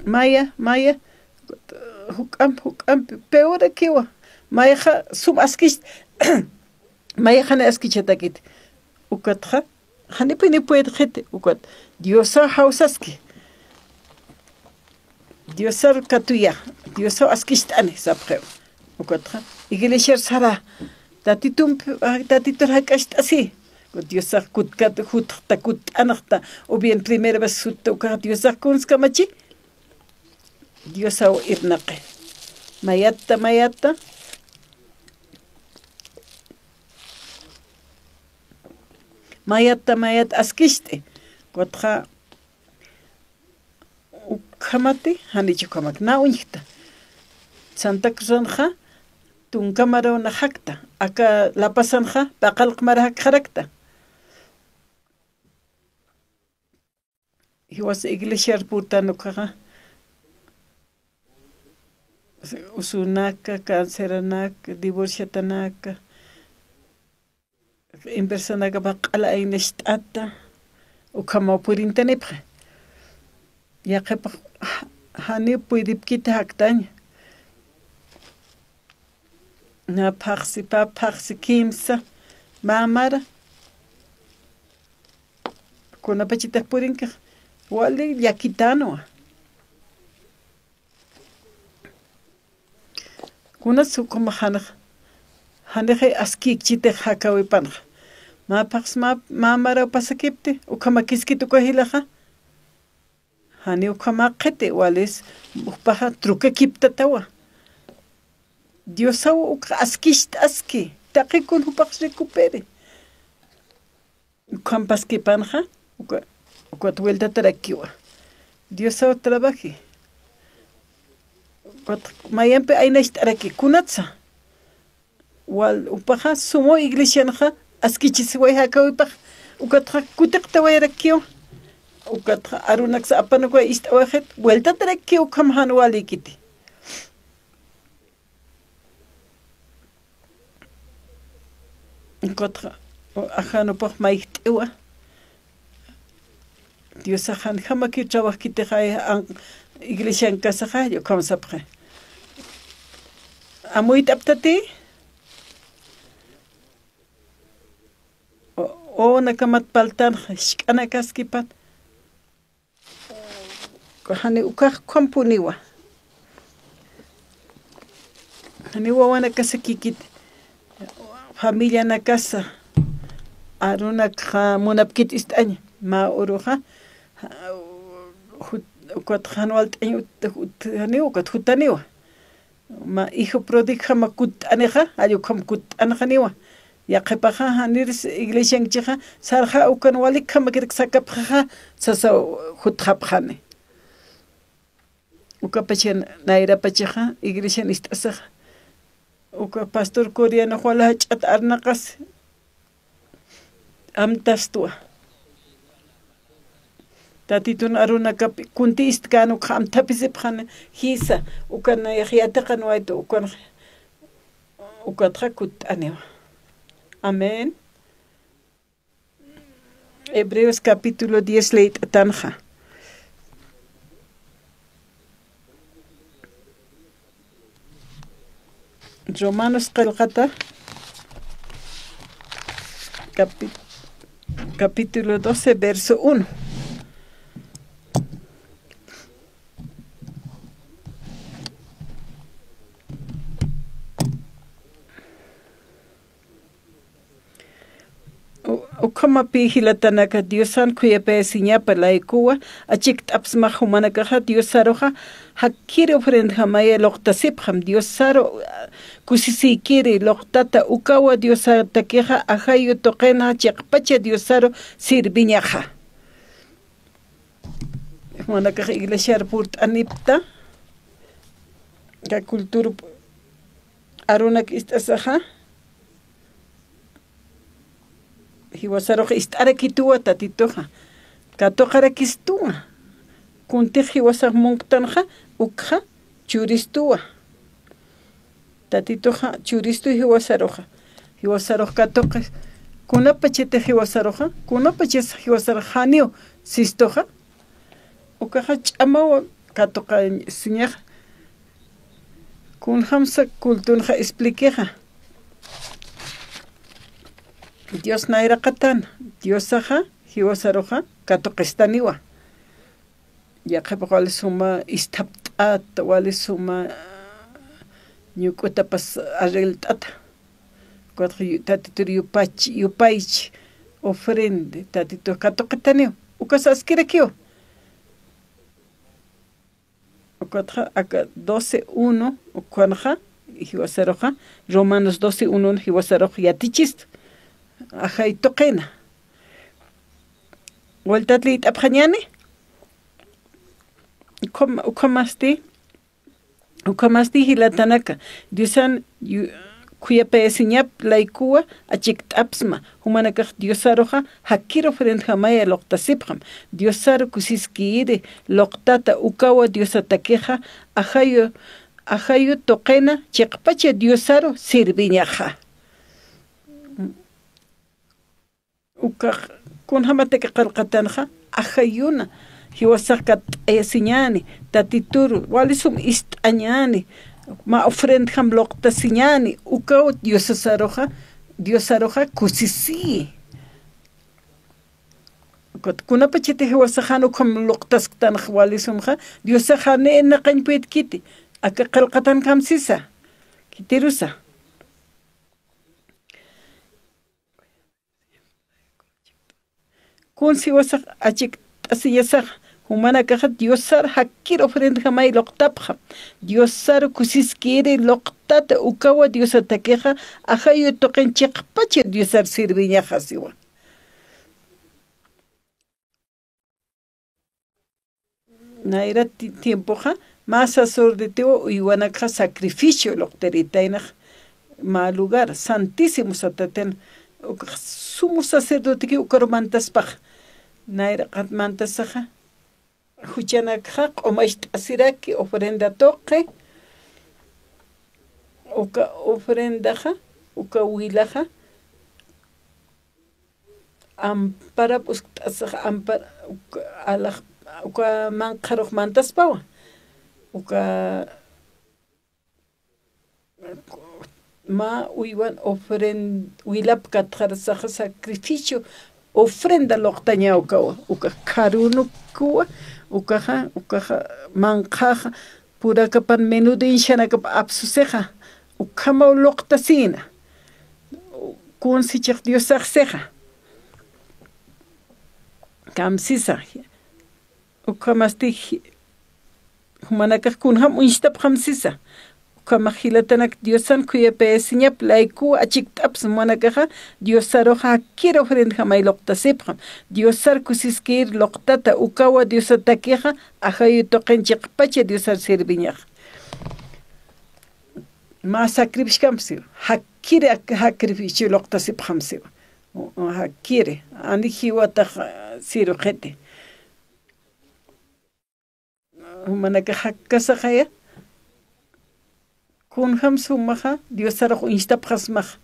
Maya, maya, juk'amp, juk'amp, peorakiwa. Mayxa sum askich-, mayxani askichatakit. Ukatxa, janipini puedxiti, ukat Diosaw jawsaski. Diosar katuya, Diosaw askicht'ani, sapxiw. Ukatxa, iglesiar sara, Tatitump, Tatitur jak'acht'asi. Diosax kutkat, jutxta, kutt'anxta, o bien primera vez sutta, ukax Diosax kuns kamachi. Diosaw irnaqi. Mayatta, mayatta. Mayatta, mayatta askicht'i. Kutxa ukhamati, janich ukhamak, na uñjta. Santa Cruzanxa, tunka maraw naxakta. Aka La Pazanxa, paqallq mara jakxarakta. Jiwas iglesiar purtan ukaxa, usunaka, canceranaka, divorciatanaka, empresanaka paq'ala aynacht'ata, ukhamaw purintanipxi. Yaqhipax, ja-, janiw puydipkiti jaktaña. Na phaxsi, pä phaxsi, kimsa, mä mara. Kunapachatix purinkix, wali llakitänwa. Kunas ukhamax janixa, janixay askïkchitix jakäwipanxa. Mä phaxsi, mä, mä maraw pasakipti, ukhamakiskit uka jilaxa. Janiw ukhamäkxiti, walis jupaxa trucakiptatawa. Diosaw ukxa askicht'aski, taqi kun jupax recupere. Ukhampaskipanxa, uka, ukat vueltatarakiwa. Diosaw trabaji. Ukat mayampi aynacht'araki, kunatsa. Wal, upaxa, sumu iglesianxa, askichisiway jakawipax, ukatxa kutiqtawayarakiwa. Ukatxa arunaksa apanukaw ist'awayxit, vueltatarakiw ukham jan walïkiti. Ukatxa, ajanupax mayjt'iwa. Diosax janjamakiw trabajkitixa, an, iglesiankasaxa, ukham sapxi. Amuyt'aptati, o, o, nakamat paltanxa, jisk'anakaskipat. Jani ukax ukhampuniwa. Jani wawanakasakikit, familianakasa, arunakxa munapkit ist'añ, mä uruxa, jut-, ukat jan walt'añ ut-, ut-, jani ukat jutaniwa. Mä hijo pródigo-jama kutt'anixa, jall ukham kutt'anxaniwa. Yaqhipaxa, janir iglesianchixa, sarxa ukan walikjamakirk sakapxaxa, sasa jutxapxani. Ukapachan nayrapachaxa, iglesian ist'asaxa. Uka pastor Coreano wal jach'at arnaqas amtastwa. Tatitun arunakapi kunti istkän ukxa amthapisipxani, jisa, ukan nayax yatiqanwaytu, ukan, ukatxa kutt'aniwa. Amén. Hebreos capítulo diez leyt'atanxa. Romanos qillqata, capi-, capítulo doce, verso uno. U-, ukhamapï jilatanaka, Diosan khuyapayasiñapa laykuwa achikt'apsmax jumanakaxa, Diosaruxa jakkir ofrendjamaya luqtasipxam, Diosaru, ah, kusisiykiri luqtata ukawa Diosatakixa ajayu tuqina chiqpacha Diosaru sirviñaxa. Jumanakax iglesiar purt'anipta, ka cultura arunak ist'asaxa, jiwasarux ist'arakituwa Tatituxa, katuqarakistuwa, kuntix jiwasax munktanxa, ukxa churistuwa. Tatituxa churistu jiwasaruxa. Jiwasarux katuqi, kunapachatix jiwasaruxa, kunapachas jiwasarux janiw sistuxa. Ukaxa ch'amaw katuqasiñaxa. Kunjamsa cultunxa expliquixa. Dios nayraqatan, Diosaxa jiwasaruxa katuqistaniwa. Yaqhipax wali suma isthapt'ata, wali suma ñuk'utapas arreglt'ata. Ukatxa yu-, Tatitur yupach-, yupaychi, ofrende, Tatitux katuqitaniw. Ukas askirakiw. Ukatxa aka doce uno, ukanxa, jiwasaruxa, Romanos doce uno, jiwasarux yatichist. Ajay tuqina. Vueltat liyt'apxañäni. Ukham-, ukhamasti, ukhamasti jilatanaka, Diosan yu-, khuyapayasiñap laykuwa achikt'apsma, jumanakax Diosaruxa jakkir ofrendjamaya luqtasipxam, Diosaru kusiskiri luqtata ukawa Diosatakixa ajayu, ajayu tuqina chiqpacha Diosaru sirviñaxa. Ukax, kunjamataki qillqatanxa, ajayuna, jiwasax katt'ayasiñäni, Tatituru, wali sum ist'añäni, mä ofrendjam luqtasiñäni, ukaw Diosaruxa, Diosaruxa kusisiyi. Ukat kunapachati jiwasax jan ukham luqtasktanxa wali sumxa, Diosax jani irnaqañ puytkiti, aka qillqatankam sisa, khitirusa. Kunsi jiwasax achikt'asiñasax, jumanakaxa Diosar jakkir ofrendjamay luqtapxam, Diosaru kusiskiri luqtata ukawa Diosatakixa, ajayu tuqin chiqpacha Diosar sirviñaxa siwa. Nayra ti-, tiempoxa, mä sacerdotetiw uywanakxa sacrificio luqtiritaynax, mä lugar santísimo satatin, ukax sumo sacerdotekiw ukaru mantaspax. Nayra qat mantasaxa, juchanakxa q'umacht'asiraki ofrenda tuqi, uka ofrendaxa, uka wilaxa, amparap uskt'asaxa, ampar-, uka alax-, uka manqharux mantaspawa, uka mä uywan ofren-, wilap katxarasaxa sacrificio, ofrenda luqtaña ukawa, uka kharunukuwa, ukaxa, ukaxa manqhaxa, purakapan menudinshanakap apsusixa, ukhamaw luqtasina, kunsichix Diosax sixa. Kamsisa, ukhamasti ji-, jumanakax kunjam uñstapxam sisa. Ukhamax jilatanak Diosan khuyapayasiñap laykuw achikt'apsa jumanakaxa, Diosarux jakkir ofrendjamay luqtasipxam. Diosar kusiskir luqtata ukawa Diosatakixa, ajayu tuqin chiqpacha Diosar serviñaxa. Mä sacrificio kamsiw, jakkir ak-, sacrificio luqtasipxam siw. U-, u-, jakkiri, ani jiwatax, ah, siruqiti. Jumanakax jakkasaxaya, kunjam sumaxa, Diosarux uñstapxasmax.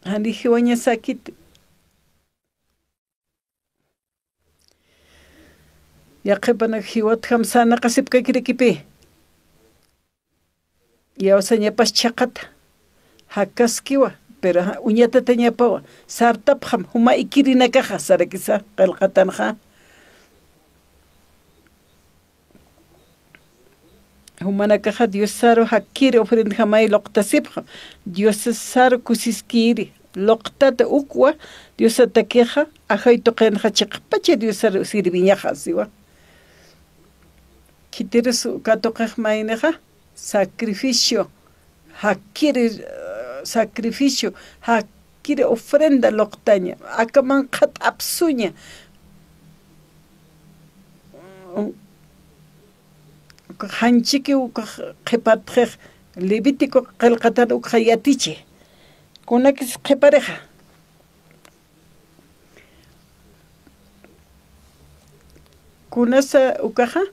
Jani jiwañasakiti. Yaqhipanak jiwatjam sarnaqasipkakirakipi. Iyawsañapas chhaqata. Jakkaskiwa, pero ja-, uñatatañapawa. Sartapxam, juma ikirinakaxa, sarakisa, qillqatanxa. Jumanakaxa Diosaru jakkir ofrendjamay luqtasipxam. Diosaru kusiskiri luqtata ukwa, Diosatakixa, ajay tuqinxa chiqpacha Diosaru sirviñaxa, siwa. Khitirus katuqix maynixa, sacrificio, jakkiri, eh, sacrificio, jakkiri ofrenda luqtaña, aka manqhat apsuña. Ukax janchiki ukax qhipartxix, Levítico qillqatan ukax yatichi. Kunakis qhiparixa. Kunasa ukaxa,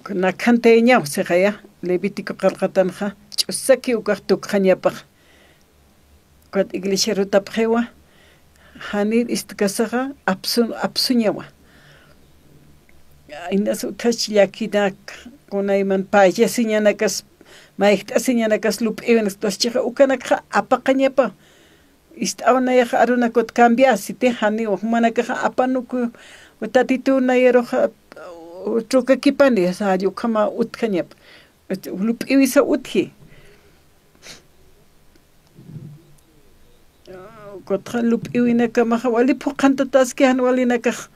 nakhantayañaw sixaya, Levítico qillqatanxa, ch'usaki ukax tukxañapax. Ukat iglesiarutapxiwa, janir istkasaxa, apsu-, apsuñawa. Inas utjach llakinak, kunayman payasiñanakas, mayjt'asiñanakas lup'iwinak, entonces chiqa ukanakxa apaqañapa. Ist'aw nayax arunakut cambiasiti, janiw, jumanakaxa apanuku, Tatitu nayaruxa, trukakipani, sari ukhama utjañapa. Lup'iwisa utji. Ukatxa lup'iwinakamaxa wali phuqhantataski jan walinakax.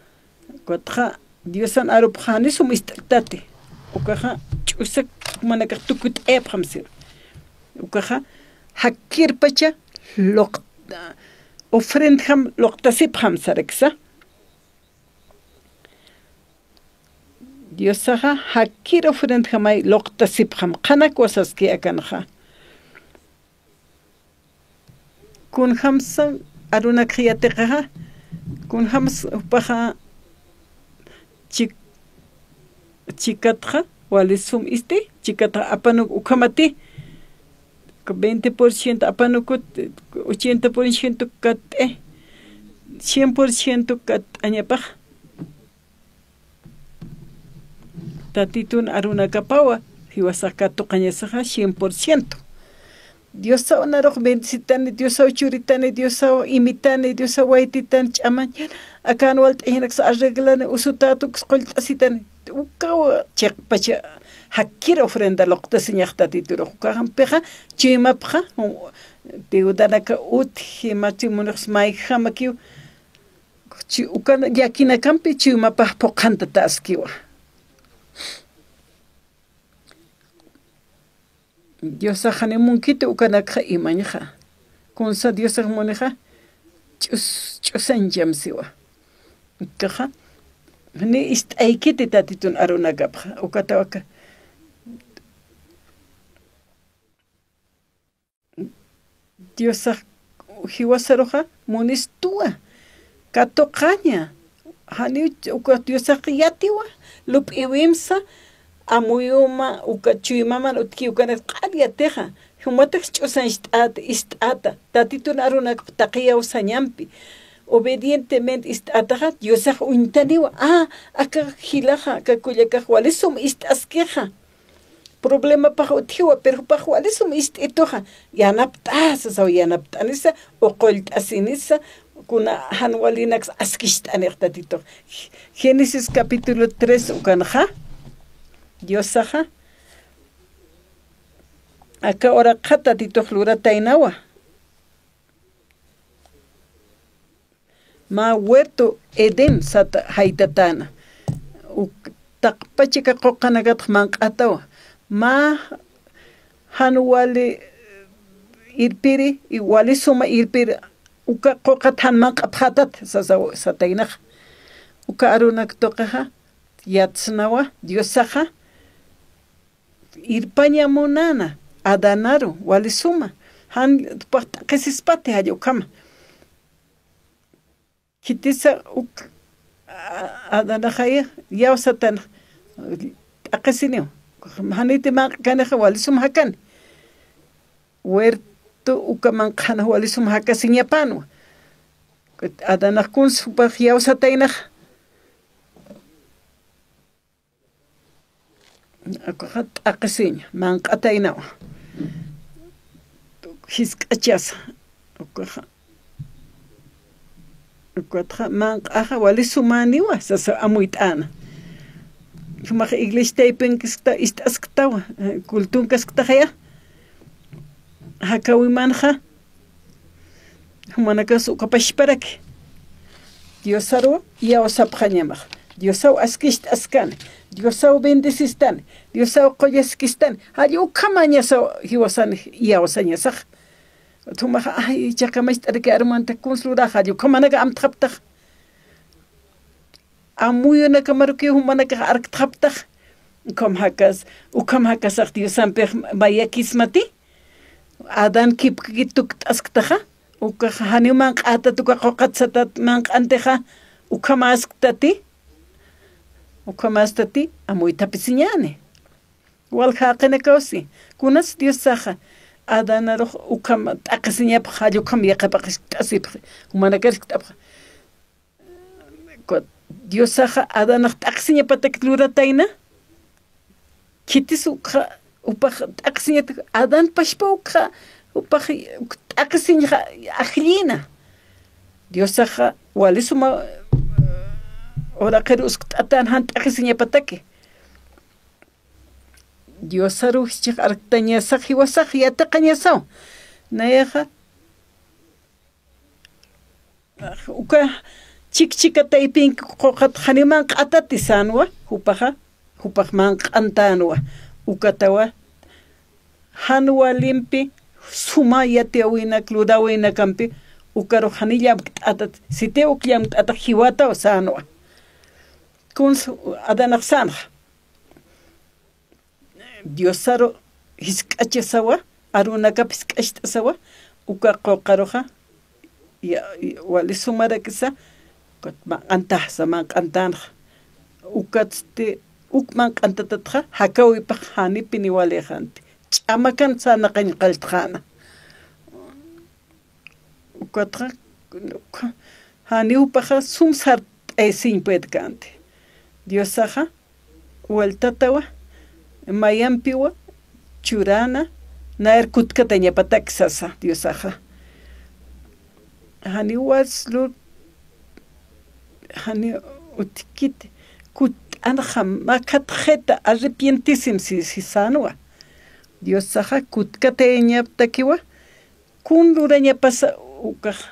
Ukatxa Diosan arupxani sum ist'tati. Ukaxa ch'usak jumanakax tukut'ayapxam siwa. Ukaxa jakkirpacha luq-, ofrendjam luqtasipxam saraksa. Diosaxa jakkir ofrendjamay luqtasipxam, qhanakwa saski akanxa. Kunjamsa arunakx yatiqaxa, kunjams jupaxa chik-, chikatxa, wali sum isti, chikatxa apanuk ukhamati, veinte por ciento apanukut, ochenta por ciento katt'i, cien por ciento katt'añapax. Tatitun arunakapawa, jiwasax katuqañasaxa cien por ciento. Diosaw narux bendecitani, Diosaw churitani, Diosaw imitani, Diosaw waytitani, ch'amañan, akan walt'añanaksa arreglani, usutatuks qullt'asitani. Ukawa chiqpacha jakkir ofrenda luqtasiñax Tatiturux. Ukampixa, chuymapxa, deudanaka utji, matrimoniox mayjamakiw, Chi-, ukan llakinakampi chuymapax phuqhantataskiwa. Diosax janiw munkiti ukanakxa imañxa. Kunsa Diosax munixa, ch'us-, ch'usañcham siwa. Ukaxa, ni ist'aykiti Tatitun arunakapxa, ukatawaka. Diosax jiwasaruxa munistuwa, katuqaña, janiw uka Diosax yatiwa, lup'iwimsa, amuyuma, uka chuymaman utki ukanit q'al yatixa, jumatax ch'usañcht'äta, ist'äta, Tatitun arunakap taqi iyawsañampi, obedientemente ist'ätaxa, Diosax uñtaniwa, a, aka jilaxa, aka kullakax wali sum ist'askixa. Problemapax utjiwa, pero jupax wali sum ist'ituxa. Yanapt'asa, saw yanapt'anisa, uqullt'asinisa, kuna jan walinaks askicht'anix Tatitux. Génesis capítulo tres ukanxa, Diosaxa, aka uraqxa Tatitux lurataynawa. Mä huerto Edén sata jaytatäna. Uk taqpach aka quqanakatx manq'atawa. Mä jan wali irpiri, y wali suma irpiri, uka quqat jan manq'apxätat, sasa, sataynaxa. Uka arunak tuqixa, yatsnawa, Diosaxa, irpaña munäna, Adanaru, wali suma. Jan jupax t'aqhisispati jall ukhama. Khitisa uk, a-, Adanaxaya, iyawsatana, t'aqhisiniw. Janiti manq'kanixa wali sum jakani. Huerto uka manq'anax wali sum jakasiñapänwa. Adanax kuns jupax iyawsataynaxa. Ukaxa t'aqhisiña, manq'ataynawa. Jisk'achasa. Ukaxa, ukatxa manq'axa wali sumäniwa, sasa amuyt'äna. Jumax iglesia taypinkaskta, ist'asktawa, eh, cultunkasktxaya. Jakäwimanxa, jumanakas uka pachparaki. Diosaruw iyawsapxañamax. Diosaw askicht'askani. Diosaw bendecistani. Diosaw qullaskistani. Jall ukhamañasaw jiwasan iyawsañasax. Jumaxa, ay, jichha kamacht'araki arumanta kuns luraxa, jall ukhamanaka amtxaptax. Amuyunakamarukiw jumanakax arktxaptax. Ukham jakas, ukham jakasax Diosampix mayakismati. Adán kipkakit tukt'asktaxa, ukax janiw manq'ätat uka quqat satat manq'antixa, ukhamäsktati, ukhamästati, amuytapisiñäni. Walja jaqinakaw si, kunas Diosaxa, Adanarux ukham t'aqhisiñapx, jall ukham yaqhipax jiskt'asipxi, jumanakar jiskt'apxa. Diosaxa Adanax t'aqhisiñapatak luratayna, khitis ukxa, jupax t'aqhisiñatak, Adán pachpa ukxa, jupax uk t'aqhisiñxa ajllïna. Diosaxa wali suma uraqir uskt'atän jan t'aqhisiñapataki. Diosaruw jichhax arktañasax jiwasax yatiqañasaw. Nayaxa, uka chikchika taypinki quqat janiw manq'atati sänwa, jupaxa, jupax manq'antänwa, ukatawa, jan walimpi suma yatiyäwinak, luräwinakampi, ukarux janiw llamkt'atat, sitï uk llamkt'atax jiwataw sänwa. Kuns Adanax sänxa. Diosaru jisk'achasawa, arunakap jisk'acht'asawa, uka quqaruxa, ya, ya, wali sumarakisa, ukat manq'antaxsa, manq'antänxa. Ukatsti, uk manq'antatatxa, jakäwipax janipini walïxanti. Ch'amakan sarnaqañ qalltxäna. Ukatxa, janiw jupaxa sum sart'ayasiñ puedkänti. Diosaxa, vueltatawa, mayampiwa, churäna, nayar kutkatañapatak sasa, Diosaxa. Janiw wals lur, janiw utjkit, kutt'anxa, makhatxita, arrepientisim si, si sänwa. Diosaxa kutkatayañaptakiwa, kun lurañapasa ukax,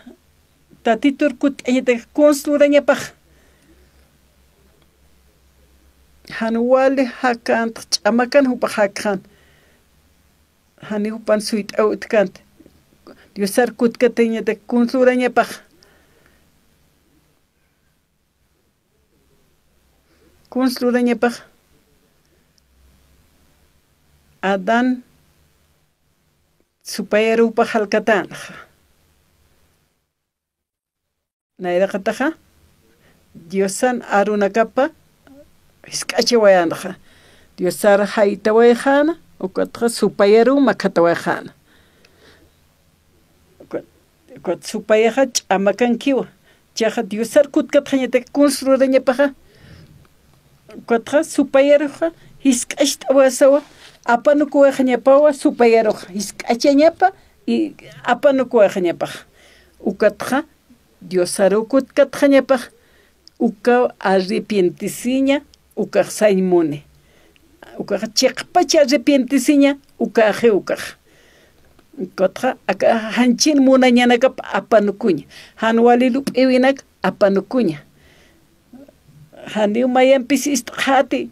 Tatitur kutt'añatak kuns lurañapax. Jan wali jakänti, ch'amakan jupax jakxan. Janiw jupan suyt'aw utjkänti. Diosar kutkatayañatak kuns lurañapax. Kuns lurañapax Adán supayarupa jalkatänxa. Nayraqataxa Diosan arunakapa jisk'achawayänxa. Diosar jaytawayxäna, ukatxa supayaruw makhatawayxäna. Ukat, ukat supayaxa ch'amakankiwa. Chaxa Diosar kutkatxañataki kuns lurañapaxa. Ukatxa supayaruxa jisk'acht'awasawa, apanukuwayxañapawa supayaruxa, jisk'achañapa y apanukuwayxañapaxa. Ukatxa Diosaruw kutkatxañapax, ukaw arrepientesiña, ukax sañ muni. Ukax chiqpach arrepientesiña, ukaxi ukax. Ukatxa aka janchin munañanakap apanukuña. Jan wali lup'iwinak apanukuña. Janiw mayampis ist'xäti,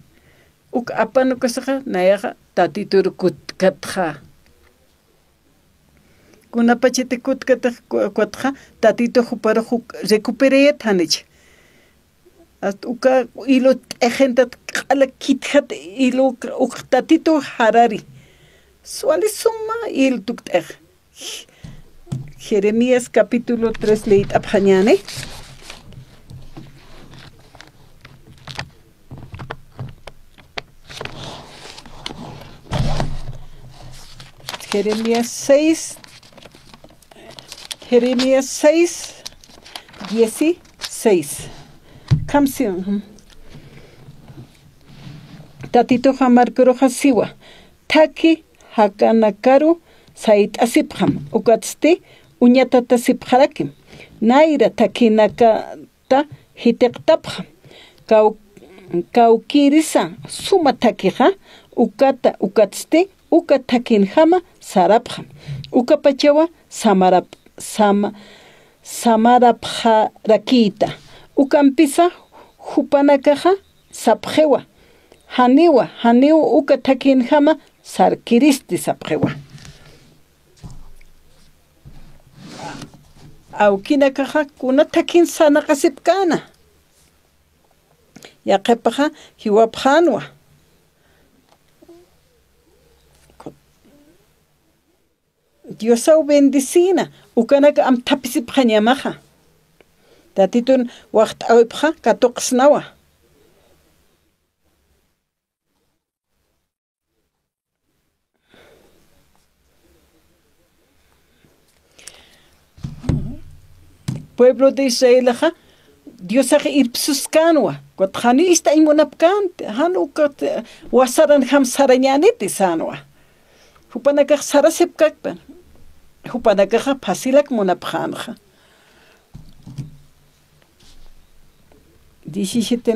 uk apanukasaxa, nayaxa Tatitur kutkatxa. Kunapachati kutkatax, ku-, kutxa, Tatitux juparux uk recuperayät janicha. Hasta uka ilu t'ixintat q'ala kitjat ilu uk Tatitu jarari. Wali suma ilu tukt'ix. Jeremías capítulo tres leyt'apxañäni. Jeremías seis, Jeremías seis, dieciséis. Kamsi, ujú. Tatituxa markaruxa siwa, thakhi jakanakaru sayt'asipxam, ukatsti uñatatasipxarakim. Nayra thakhinaka ta jitiqtapxam. Kaw-, kawkïrisa suma thakhixa, ukata, ukatsti, uka thakhinjama sarapxam. Ukapachawa samarap-, sama-, samarapxarakïta. Ukampisa jupanakaxa sapxiwa. Janiwa, janiw uka thakhinjama sarkiristi sapxiwa. Awkinakaxa kuna thakhin sarnaqasipkäna. Yaqhipaxa jiwapxänwa. Diosaw bendecina, ukanaka am thapisipxañamaxa. Tatitun waxt'awipxa katuqsnawa. Pueblo de Israelaxa, Diosax irpsuskänwa, kutxa janiw istañ munapkänti, jan ukat wasaranjam sarañäniti sänwa. Jupanakax sarasipkakpan, jupanakaxa facilak munapxänxa. Diecisiete,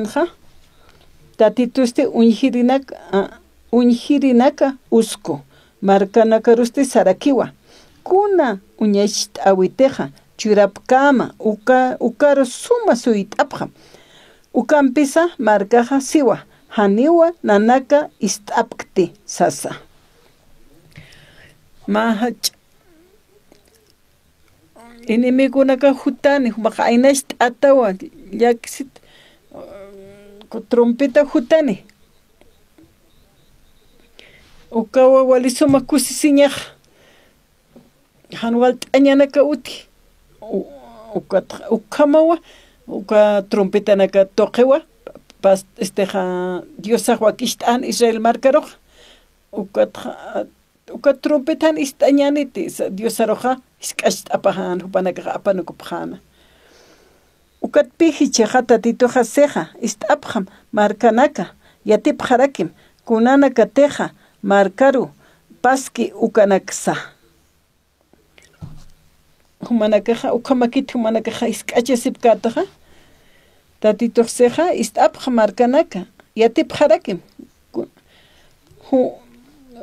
Tatitusti uñjirinak-, a, uñjirinaka usku markanakarusti sarakiwa. Kuna uñacht'äwitixa churapkäma, uka, ukaru suma suyt'apxam. Ukampisa markaxa siwa, janiwa nanaka ist'apkti sasa. Mä jach'a enemigonaka jutani, jumax aynacht'atawa, llakisit, trompeta jutani. Ukawa wali suma kusisiñax, jan walt'añanaka uti. U-, ukat, ukhamawa, uka trompetanaka tuqiwa, pas-, estixa, Diosax wakicht'an Israel markarux, ukat, Uka trompetan ist'añäniti, sa-, Diosaruxa jisk'acht'apaxän, jupanakax apanukupxäna. Ukatpï jichhaxa Tatituxa sixa, ist'apxam markanaka, yatipxarakim, kunanakatixa markaru paski ukanaksa. Jumanakaxa, ukhamakit jumanakaxa jisk'achasipkätaxa, Tatitux sixa, ist'apxam markanaka, yatipxarakim. Ku-, ju-,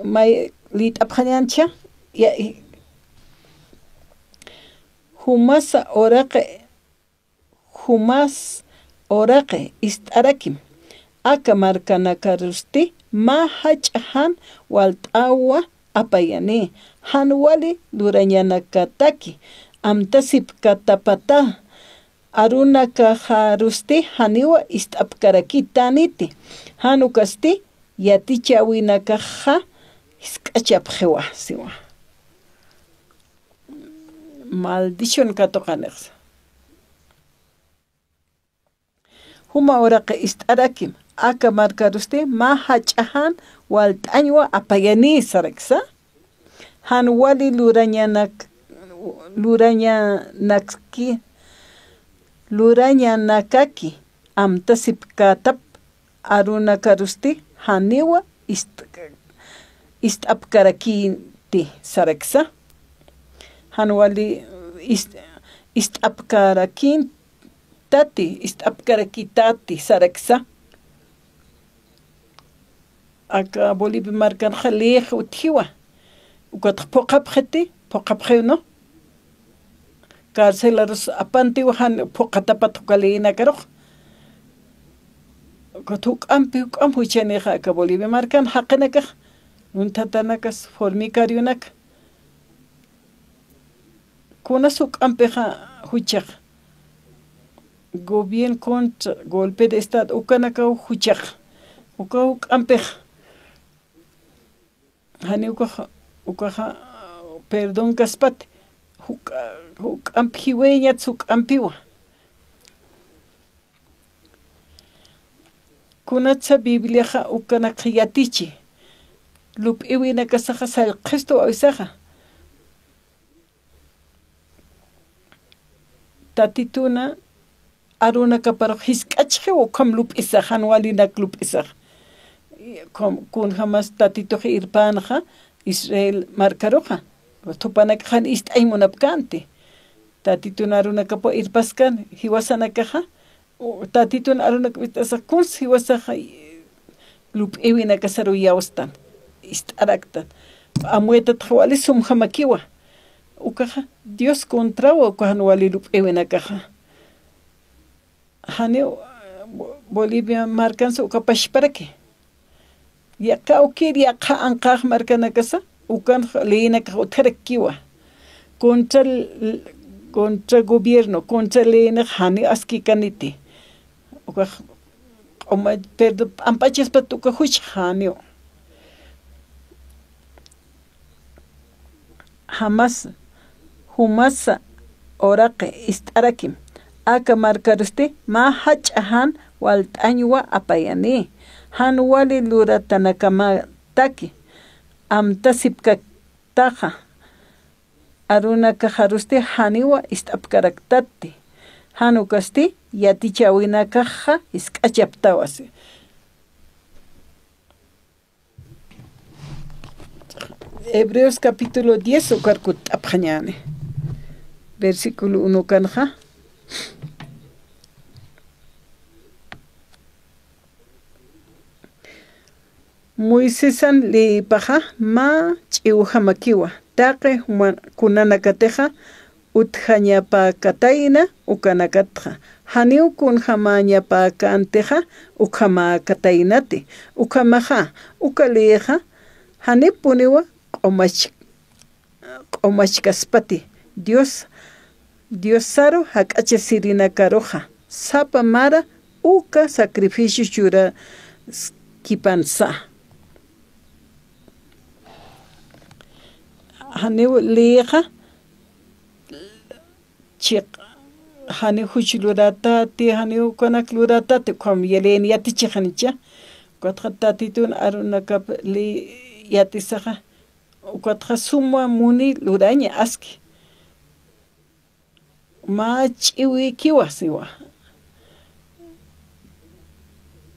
may liyt'apxañäncha, ya-, jumasa uraqi, jumas uraqi ist'arakim. Aka markanakarusti mä jach'a jan walt'awa apayani, jan wali lurañanakataki, amtasipkatapata, arunakaxarusti janiwa ist'apkarakïtaniti, jan ukasti yatichäwinakaxa jisk'achapxiwa siwa. Maldición katuqanix. Juma uraqi ist'arakim, aka markarusti mä jach'a jan walt'añwa apayani saraksa. Jan wali lurañanak-, lurañanakki-, lurañanakaki amtasipkätap arunakarusti janiwa ist-, ist'apkarakïnti saraksa. Jan wali ist-, ist'apkarakïntati, ist'apkarakïtati saraksa. Aka Bolivia markanxa leyix utjiwa. Ukatxa phuqhapxiti, phuqhapxiw, ¿no? Carcelarus apantiwa jan phuqhatapat uka leyinakarux. Ukat juk'ampi, juk'amp juchanixa aka Bolivia markan jaqinakax, lunthatanakas, formicarionak. Kunas juk'ampixa juchax. Gobierno contra, golpe de estado, ukanakaw juchax. Uka juk'ampix. Jani ukaxa, ukaxa, perdón kaspati. Juk'a-, juk'amp jiwayñats juk'ampiwa. Kunatsa Bibliaxa ukanakxa yatichi. Lup'iwinakasaxa sallqistu awisaxa. Tatituna arunakaparux jisk'achxiw ukham lup'isax, jan walinak lup'isax. Kun-, kunjamas Tatitux irpänxa Israel markaruxa. Thupanakax jan ist'añ munapkänti. Tatitun arunakapaw irpaskan, jiwasanakaxa, u-, Tatitun arunakap ist'asax kuns jiwasaxa, lup'iwinakasaruw iyawstan, ist'araktan. Amuytatxa wali sumjamakiwa. Ukaxa Dios contrawa, uka jan wali lup'iwinakaxa. Janiw, Bo-, Bolivia markansa uka pachparaki. Yaqha ukir, yaqha anqax markanakasa, ukan leyinakax utjarakkiwa. Contra l-, contra gobierno, contra leyinix jani askikaniti. Ukax q'uma-, perdón, p'ampachaspat uka juch janiw. Jamas, jumasa uraqi ist'arakim, aka markarusti mä jach'a jan walt'añwa apayani, jan wali luratanakamataki amtasipkaktaxa, arunakaxarusti janiwa ist'apkaraktati, jan ukasti yatichäwinakaxa jisk'achaptawasi. Hebreos capítulo diez ukar kutt'apxañäni. Versículo uno kanxa. Moisesan leyipaxa mä ch'iwjamakiwa, taqi juma-, kunanakatixa utjañapäkatayna ukanakatxa, janiw kunjamäñapäkäntixa ukhamäkataynati, ukhamaxa, uka leyixa, janipuniwa q'umach-, q'umachkaspati, Dios, Diosaru jak'achasirinakaruxa, sapa mara uka sacrificio churaskipansa. Janiw leyixa, chiq-, janiw juch lurätati, janiw ukanak lurätati, ukham yalin yatichixanicha. Ukatxa Tatitun arunakap ley yatisaxa, ukatxa suma muni luraña aski. Mä ch'iwikiwa siwa.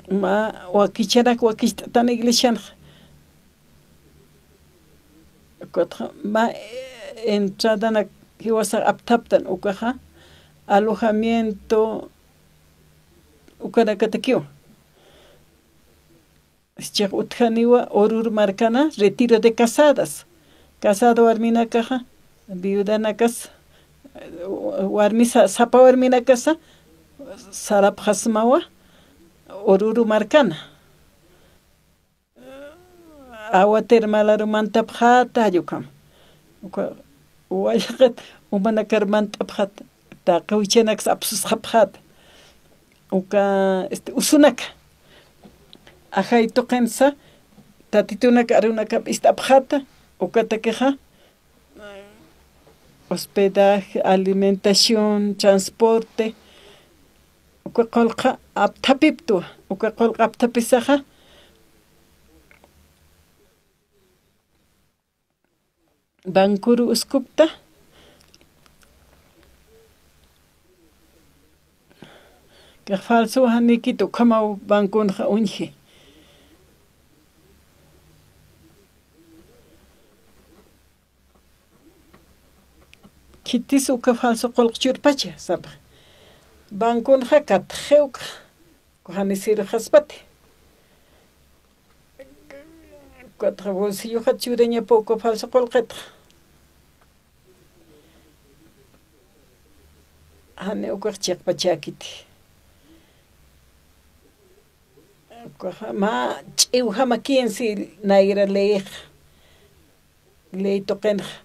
Mä wakichanak wakicht'atan iglesianxa. Ukatxa mä entradanak jiwasax apthaptan ukaxa alojamiento ukanakatakiwa. Jichhax utjaniwa Oruro markana retiro de casadas. Casado warminakaxa, viudanakas, warmisa, sapa warminakasa sarapxasmawa Oruro markana. Agua termalaru mantapxäta jall ukham. Uka wayqit umanakar mantapxäta. taqi juchanaksa apsusxapxäta. Uka, este, usunaka. Ajay tuqinsa, tatitunaka arunakap ist'apxäta, ukatakixa, hospedaje, alimentación, transporte, uka qullqa apthapiptwa, uka qullqa apthapisaxa, bankuru uskupta. Kax falso janikit ukhamaw bankunxa uñji. Khitis uka falso qullq churpacha, sapa. Bankunxa katxiw uka. Uka jani sirwxaspati. Ukatxa bolsilloxa churañapa uka falso qullqitxa. Jani ukax chiqpachäkiti. Ukaxa mä ch'iwjamakinsi nayra leyxa. Ley tuqinxa.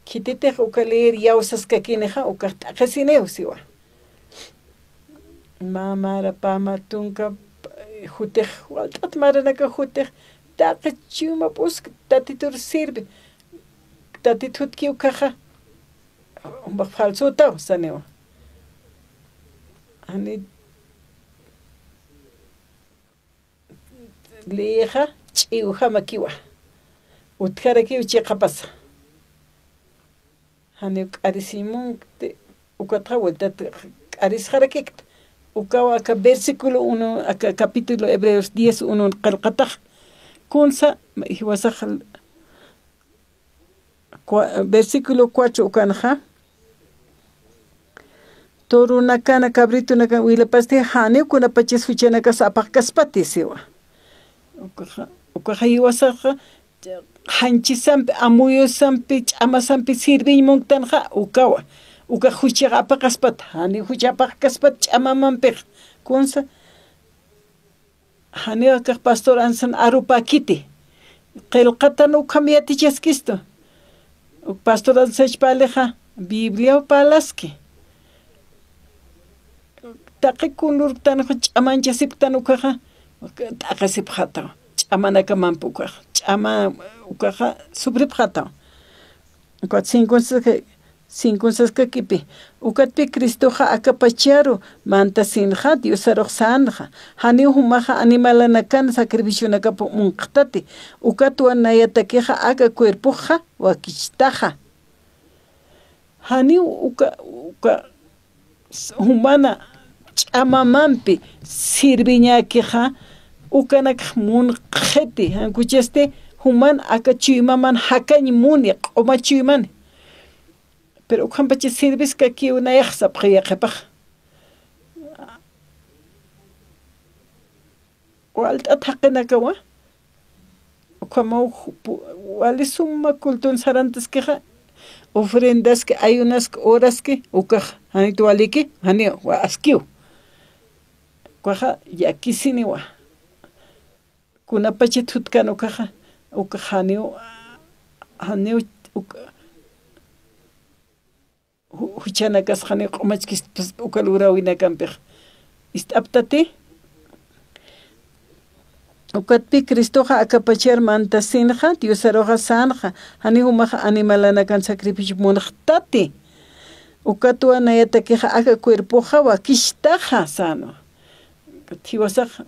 Khititix uka leer iyawsaskakinixa, ukax t'aqhisiniw siwa. Mä mara pama tunka, eh, jutix, walt'at maranaka jutix, taqi chuyma p'usk tatitur sirvi. Tatit jutki ukaxa, jumax falsotaw saniwa. Jani leyixa ch'iwjamakiwa. Utjarakiw chiqapasa. Janiw k'arisiñ munkti, ukatxa vueltat k'arisxarakikta. Ukawa aka versículo uno, aka capítulo Hebreos diez uno qillqatax. Kunsa, jiwasax cua-, versículo cuatro ukanxa, torunakana, cabritunakan wilapasti, janiw kunapachas juchanakas apaqkaspati siwa. Ukaxa, ukaxa jiwasaxa, janchisampi, amuyusampi, ch'amasampi sirviñ munktanxa, ukawa. Ukax juchax apaqaspat, janiw juchax apaqkaspat ch'amamampixa. Kunsa, janiw akax pastor Ansan arupäkiti. Qillqatan ukham yatichaskistu. Uk pastor Ansach parlixa, Bibliaw parlaski. Taqi kunurktanxa ch'amanchasipktan ukaxa, t'aqhisipxätaw. Ch'amanakamampi ukaxa, ch'ama ukaxa sufripxätaw. Ukat cinco once, cinco once kakipi, ukatpi Cristoxa aka pacharu mantasinxa, Diosarux sänxa, janiw jumaxa animalanakan sacrificionakap munqtati, ukatwa nayatakixa aka cuerpoxa wakichtaxa. Janiw uka, uka, s-, jumana ch'amamampi sirviñäkixa, ukanakx munqxiti, jan ukasti, juman aka chuymaman jakañ muni, q'uma chuymani. Pero ukhampach sirviskakiw nayax sapxi yaqhipax. Walt'at jaqinakawa, ukhamaw ju-, pu-, wali suma culton sarantaskixa, ofrendaski, ayunaski, oraski, ukax, janit waliki, janiw, wa askiw. Ukaxa, llakisiniwa. Kunapachat jutkan ukaxa, ukax janiw, janiw, uk-, ju-, juchanakas janiw q'umachkispas uka luräwinakampix. Ist'aptati, ukatpi Cristoxa aka pachar mantasinxa, Diosaruxa sänxa, janiw jumaxa animalanakan sacrificio munxtati. Ukatwa nayatakixa aka cuerpoxa wakichtaxa, sänwa. Jiwasax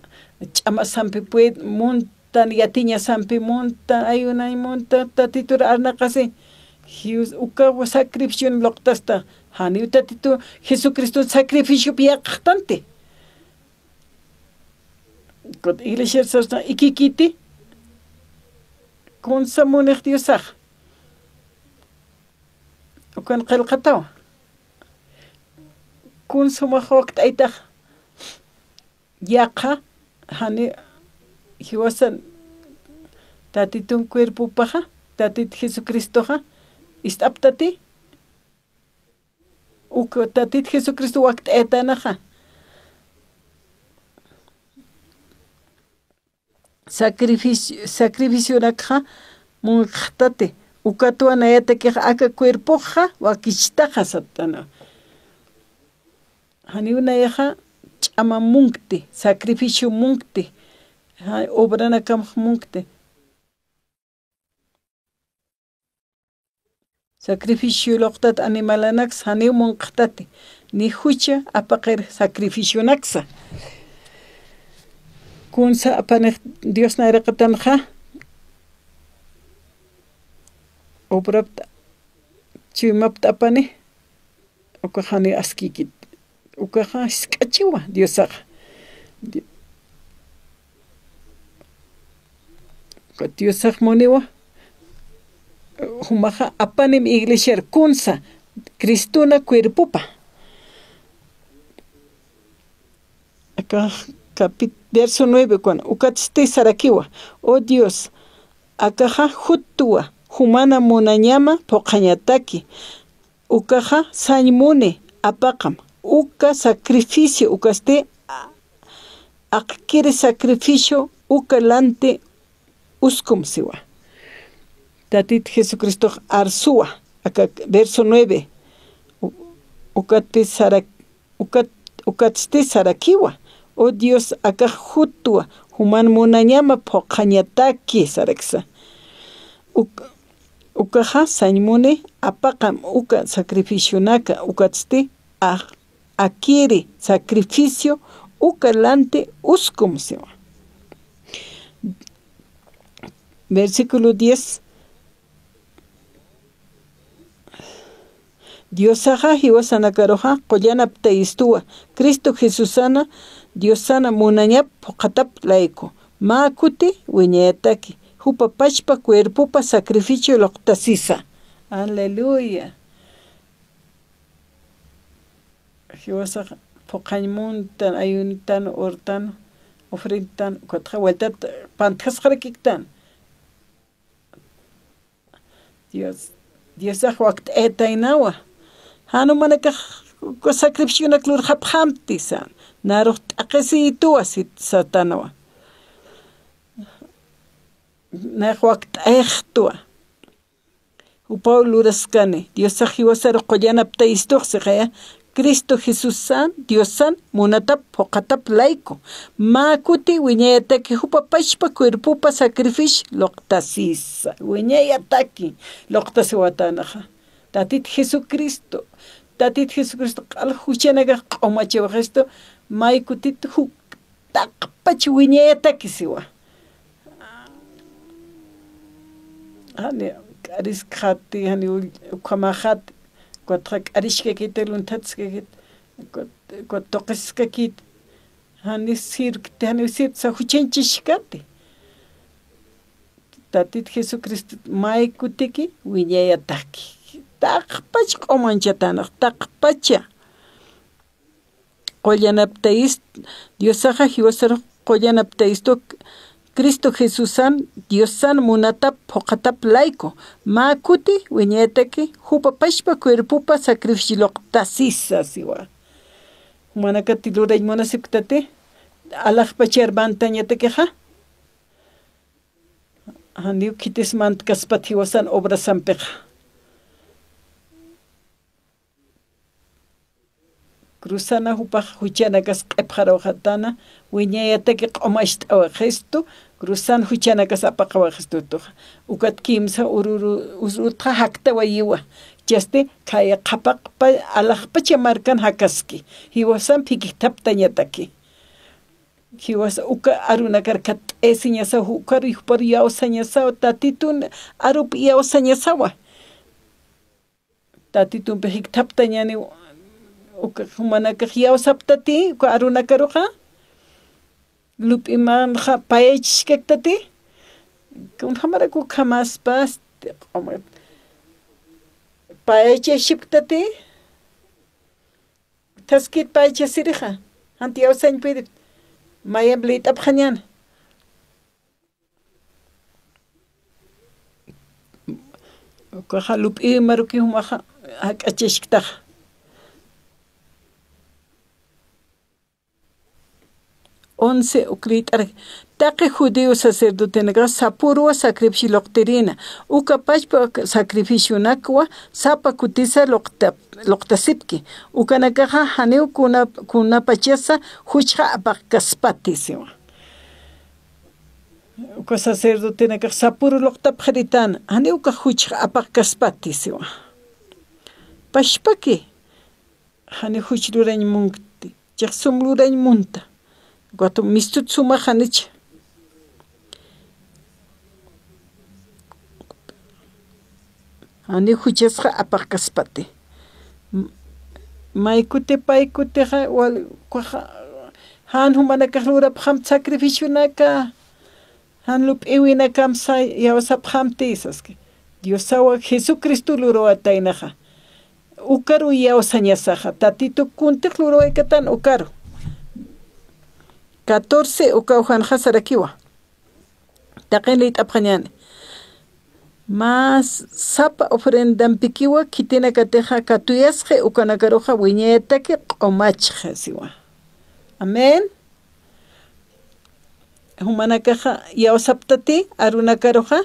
ch'amasampi pued-, muntan, yatiñasampi muntan, ayunañ muntan, Tatitur arnaqasi. Jiwas-, uka sacrificio luqtasta, janiw Tatitu Jesucristo sacrificiopi yaqxtanti. Kut iglesia sasna ikikiti, kunsa munix Diosax. Ukan qillqatawa. Kun sumax wakt'aytax. Yaqha, jani jiwasan Tatitun cuerpopaxa, Tatit Jesucristoxa, ist'aptati. Uk Tatit Jesucristo wakt'ayatanaxa. Sacrificio, sacrificionakxa munxtati. Ukatwa nayatakix aka cuerpoxa wakichtaxa satana. Janiw nayaxa ch'ama munkti, sacrificio munkti, ja, obranakamax munkti. Sacrificio luqtat animalanaksa janiw munqtati, ni jucha apaqir sacrificionaksa. Kunsa apanix Dios nayraqatanxa, obrapta, chuymapta apani, ukaxani askikit. Ukaxa jisk'achiwa Diosaxa. Di-, Diosax muniwa, jumaxa apanim iglesiar kunsa, Cristuna cuerpopa. Akax capit-, verso nueve, kun, ukatsti sarakiwa, "Oh Dios, akaxa jutwa, jumana munañama phuqhañataki, ukaxa sañ muni apaqam, uka sacrificio, ukasti a-, aqkiri sacrificio, uka lanti uskum", siwa. Tatit Jesucristox arsuwa, aka verso nueve, u-, ukatpi sarak-, ukat-, ukatsti sarakiwa, "Oh Dios, akax jutwa, juman munañama phuqhañataki", saraksa. Uk-, ukaxa sañ muni apaqam uka sacrificionaka, ukatsti a-, akiri sacrificio, uka lanti uskum, siwa. Versículo diez. Diosaxa jiwasanakaruxa qullanaptayistuwa, Cristo Jesusana Diosana munañap phuqhatap layku, mä kuti wiñayataki, jupa pachpa cuerpopa sacrificio luqtasisa. Aleluya. Jiwasax phuqhañ muntan, ayunitan, urtan, ofrentan, ukatxa vueltat pantjasqarakiktan. Dios, Diosax wakt'ayataynawa. Jan jumanakax sacrificionak lurxapxamti san, narux t'aqhisiyituwa sit satanwa. Nax wakt'ayxtuwa. Jupaw luraskani, Diosax jiwasarux qullanaptayistux siqaya, Cristo Jesusan, Diosan, munatap, phuqhatap layku. Mä kuti wiñayataki jupa pachpa cuerpopa sacrificio luqtasisa. Wiñayataki luqtasiwatanaxa. Tatit Jesucristo, Tatit Jesucristo q'al juchanakax q'umachiwaxistu, may kutit juk taqpach wiñayataki siwa. Jani k'ariskxati, jani ull-, ukhamaxati, ukatxa k'ariskakiti, lunthatskakiti, ukat, ukat tuqiskakiti, jani sirkti, jani sirkti, sa juchanchiskati. Tatit Jesucristo may kutiki wiñayataki. Taqpach q'umañchatanax, taqpacha. Qullanaptayist, Diosaxa jiwasarux qullanaptayistu, Cristo Jesusan, Diosan munatap, phuqhatap layku. Mä kuti wiñayataki, jupa pachpa cuerpopa sacrificio luqtasisa siwa. Jumanakati lurañ munasipktati, alaxpachar mantañatakixa. Janiw khitis mantkaspat jiwasan obrasampixa. Cruzana jupax juchanakas q'ipxarawxatana, wiñayataki q'umacht'awaxistu, cruzan juchanakas apaqawaxistu tuxa. Ukat kimsa ururu, urutxa jaktawayiwa. Chasti khaya qhapaqpa, alaxpacha markan jakaski. Jiwasan phikiktaptañataki. Jiwasa uka arunakar katt'ayasiñasaw, ukaru juparu iyawsañasaw, Tatitun arup iyawsañasawa. Tatitumpi jikthaptañani, uka jumanakax iyawsaptati, uka arunakaruxa, lup'imanxa payachiskaktati, kunjamaraku ukhamaspas, payachasipktati, thaskit payachasirixa, janti iyawsañpiri, mayamp liyt'apxañäni. Ukaxa lup'i maruki jumaxa jak'achasktaxa. once, uk liyt'ar, taqi judío sacerdotenakax sapüruwa sacrificio luqtirïna, uka pachpa sacrificionakwa sapa kutisa luqta-, luqtasipki, ukanakaxa janiw kuna-, kunapachasa juchxa apaqkaspati siwa. Uka sacerdotenakax sapüru luqtapxiritäna, janiw ukax juchxa apaqkaspati siwa. Pachpaki, jani juch lurañ munkti, chiqsum lurañ munta. Ukat mistut sumax janicha. Jani juchasxa apaqkaspati. M-, maykuti paykutixa wal-, ukaxa, jan jumanakax lurapxam sacrificionaka. Jan lup'iwinakamsa iyawsapxamti saski. Diosawa Jesucristo lurawataynaxa. Ukaru iyawsañasaxa. Tatituk kuntix lurawaykatäna ukaru. Catorce, ukaw janxa sarakiwa. Taqin liyt'apxañäni. Mä sapa ofrendampikiwa khitinakatixa katuyasxi ukanakaruxa wiñayataki q'umachxi siwa. Amén. Jumanakaxa iyawsaptati arunakaruxa.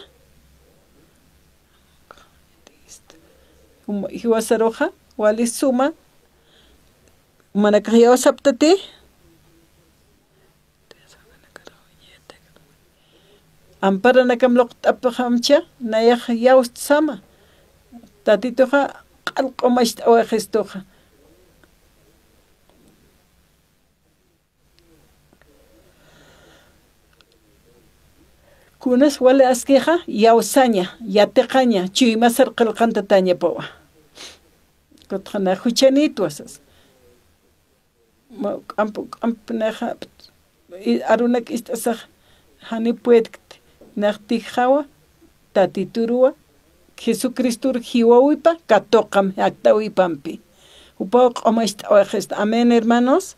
Jum-, jiwasaruxa wali suma. Jumanakax iyawsaptati. Amparanakam luqt'apxamcha, nayax iyawstsama. Tatituxa q'al q'umacht'awayixistuxa. Kunas wali askixa, iyawsaña, yatiqaña, chuymasar qillqantatäñapawa. Kutxa na juchanïtwa sas. Ma, k'amp, k'amp naxa, i, arunak ist'asax, jani puedkt, nax tijxawa, Tatituruwa, Jesucristor jiwawipa, katuqam, jaktawipampi. Jupaw q'umacht'awayxista. Amén, hermanos.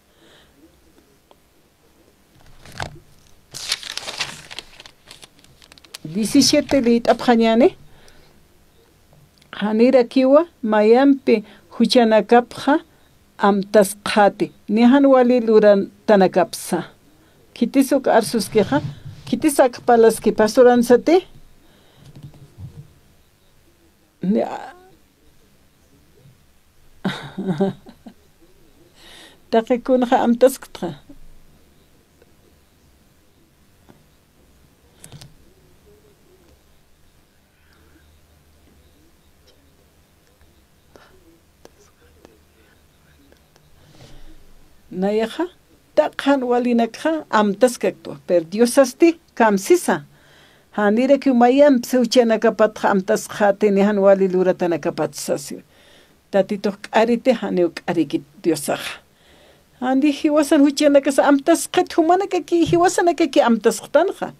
Diecisiete liyt'apxañäni. Janirakiwa mayampi juchanakapxa amtasqxäti, ni jan wali luratanakapsa. Khitis uk arsuskixa, khitis ak parlaski pastoransati. Ni, a, taqi kunxa amtasktxa. Nayaxa, taqi jan walinakxa amtaskaktwa, pero Diosasti kamsisa. Janirakiw mayamps juchanakapatxa amtasxäti ni jan wali luratanakapatsa sasa. Tatitux k'ariti, janiw k'arikit Diosaxa. Jani jiwasan juchanakas amtasxit, jumanakaki, jiwasanakaki amtasxtanxa.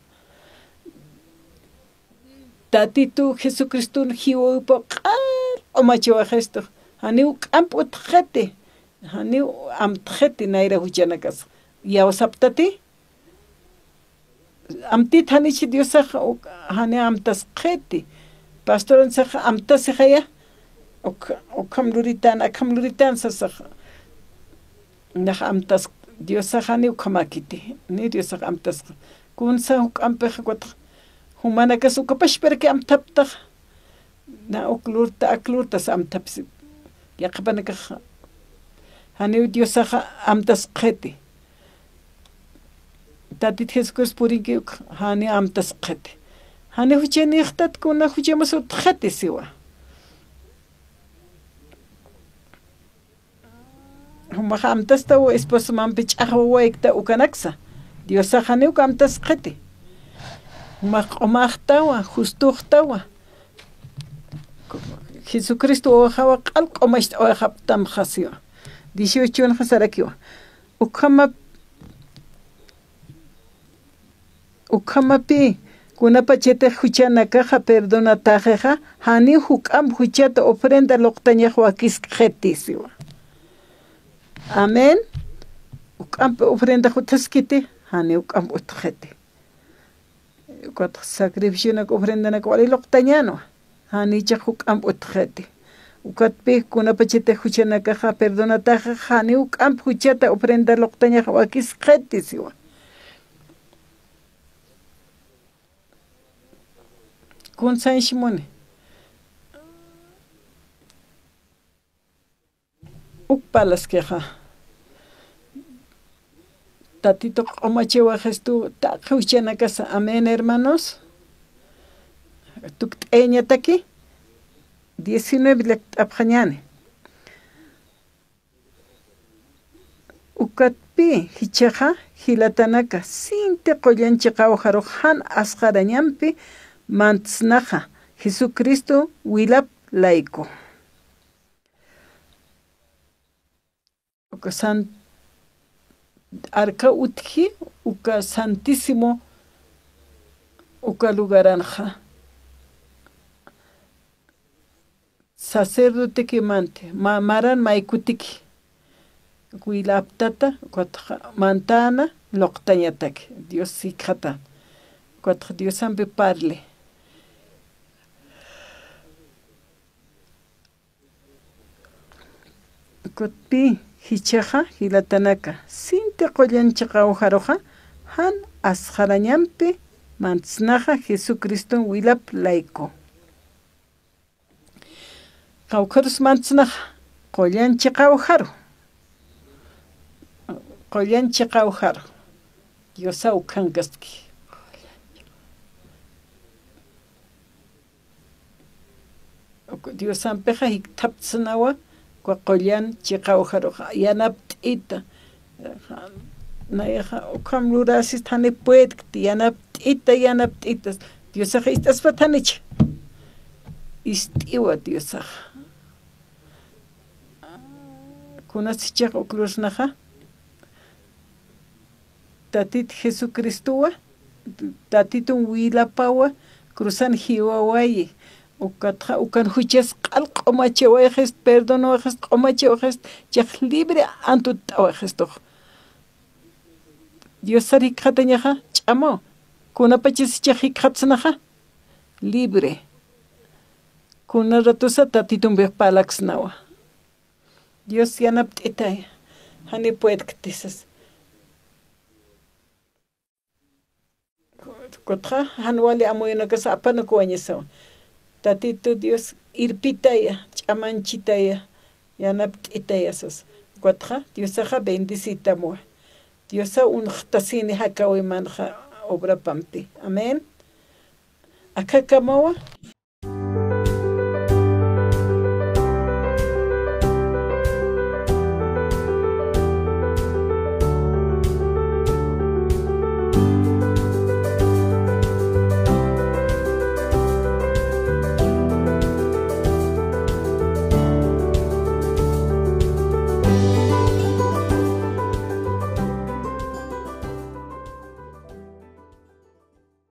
Tatitu Jesucriston jiwawipaw q'al q'umachawayixistu. Janiw k'amp utjxiti, janiw amtxiti nayra juchanakas. Iyawsaptati, amtit janich Diosax, uk, jani amtasxiti. Pastoransax amtasixaya, uk, ukham luritan, akham luritan sasax. Nax amtas, Diosax jani ukhamäkiti, ni Diosax amtasxa. Kunsa juk'ampix kutx, jumanakas uka pachparaki amthaptax. Na uk lurta, ak lurtas amthapsi. Yaqhipanakax, janiw Diosax amtasxiti. Tatit Jesucristo purinki uk, jani amtasxiti. Jani juchanïxtat kuna juchamas utjxiti siwa. Jumax amtastaw esposomampi ch'axwawaykta ukanaksa. Diosax janiw amtasxiti. Jumax q'umaxtawa, justuxtawa. Jesucristo wawaxawa q'al q'umacht'awayxapxtam sasa. Dieciocho nxa sarakiwa. Ukhama, ukhamapï, kunapachatix juchanakaxa perdonataxixa, janiw juk'amp juchata ofrenda luqtañax wakiskxiti siwa. Amén. Juk'amp ofrenda utjaskiti, janiw juk'amp utjxiti. Ukat sacrificionak ofrendanak wali luqtañänwa. Janicha juk'amp utjxiti. Ukatpï kunapachatix juchanakaxa perdonataxa, janiw juk'amp juchata ofrenda luqtañax wakiskxiti siwa. Kunsañshimuni. Uk parlaskixa. Tatitu q'umachiwaxistu taqi juchanakasa. Amén, hermanos. Tukt'ayañataki. Diecinueve llakt'apxañani. Ukatpi jichhaxa jilatanaka, sinti qullan chiqawjarux jan asqarañampi mantsnaxa, Jesucristo wilap layku. Uka san-, arka utji, uka santísimo, uka lugaranxa. Sacerdoteki manti, ma-, maran maykutiki. Wilaptata, ukatxa mantana, luqtañataki. Dios jikxata. Ukatxa Diosampi parli. Ukatpi jichhaxa jilatanaka, sinti qullan chiqawjaruxa, jan asqarañampi mantsnaxa Jesucriston wilap layku. Qawqharus mantsnaxa, qullan chiqawjaru. Qullan chiqawjaru. Diosaw ukhankaski. Diosampixa jikthaptsnawa, uka qullan chiqawjaruxa, yanapt'ita. Nayaxa ukham lurasist jani puedkti, yanapt'ita, yanapt'ita. Diosaxa ist'aspat janicha. Ist'iwa Diosaxa. Kunasichix uk lursnaxa. Tatit Jesucristowa, Tatitun wilapawa, cruzan jiwawayi. Ukatxa, ukan juchas q'al q'umachawayxist, perdonawayxist, q'umachawayxist, chix libre antutt'awayxistux. Diosar jikxatañaxa, ch'amaw. Kunapachasichix jikxatsnaxa, libre. Kuna ratusa Tatitumpix parlaksnawa. Dios yanapt'itaya, jani puedkti sas. Ukatxa, jan wali amuyunakas apanukuwañasawa. Tatitu Dios irpitaya, ch'amanchitaya, yanapt'itaya sas. Ukatxa, Diosaxa bendicitamwa. Diosa unxtasini jakawimanxa obrapampi. Amén. Akhakamawa.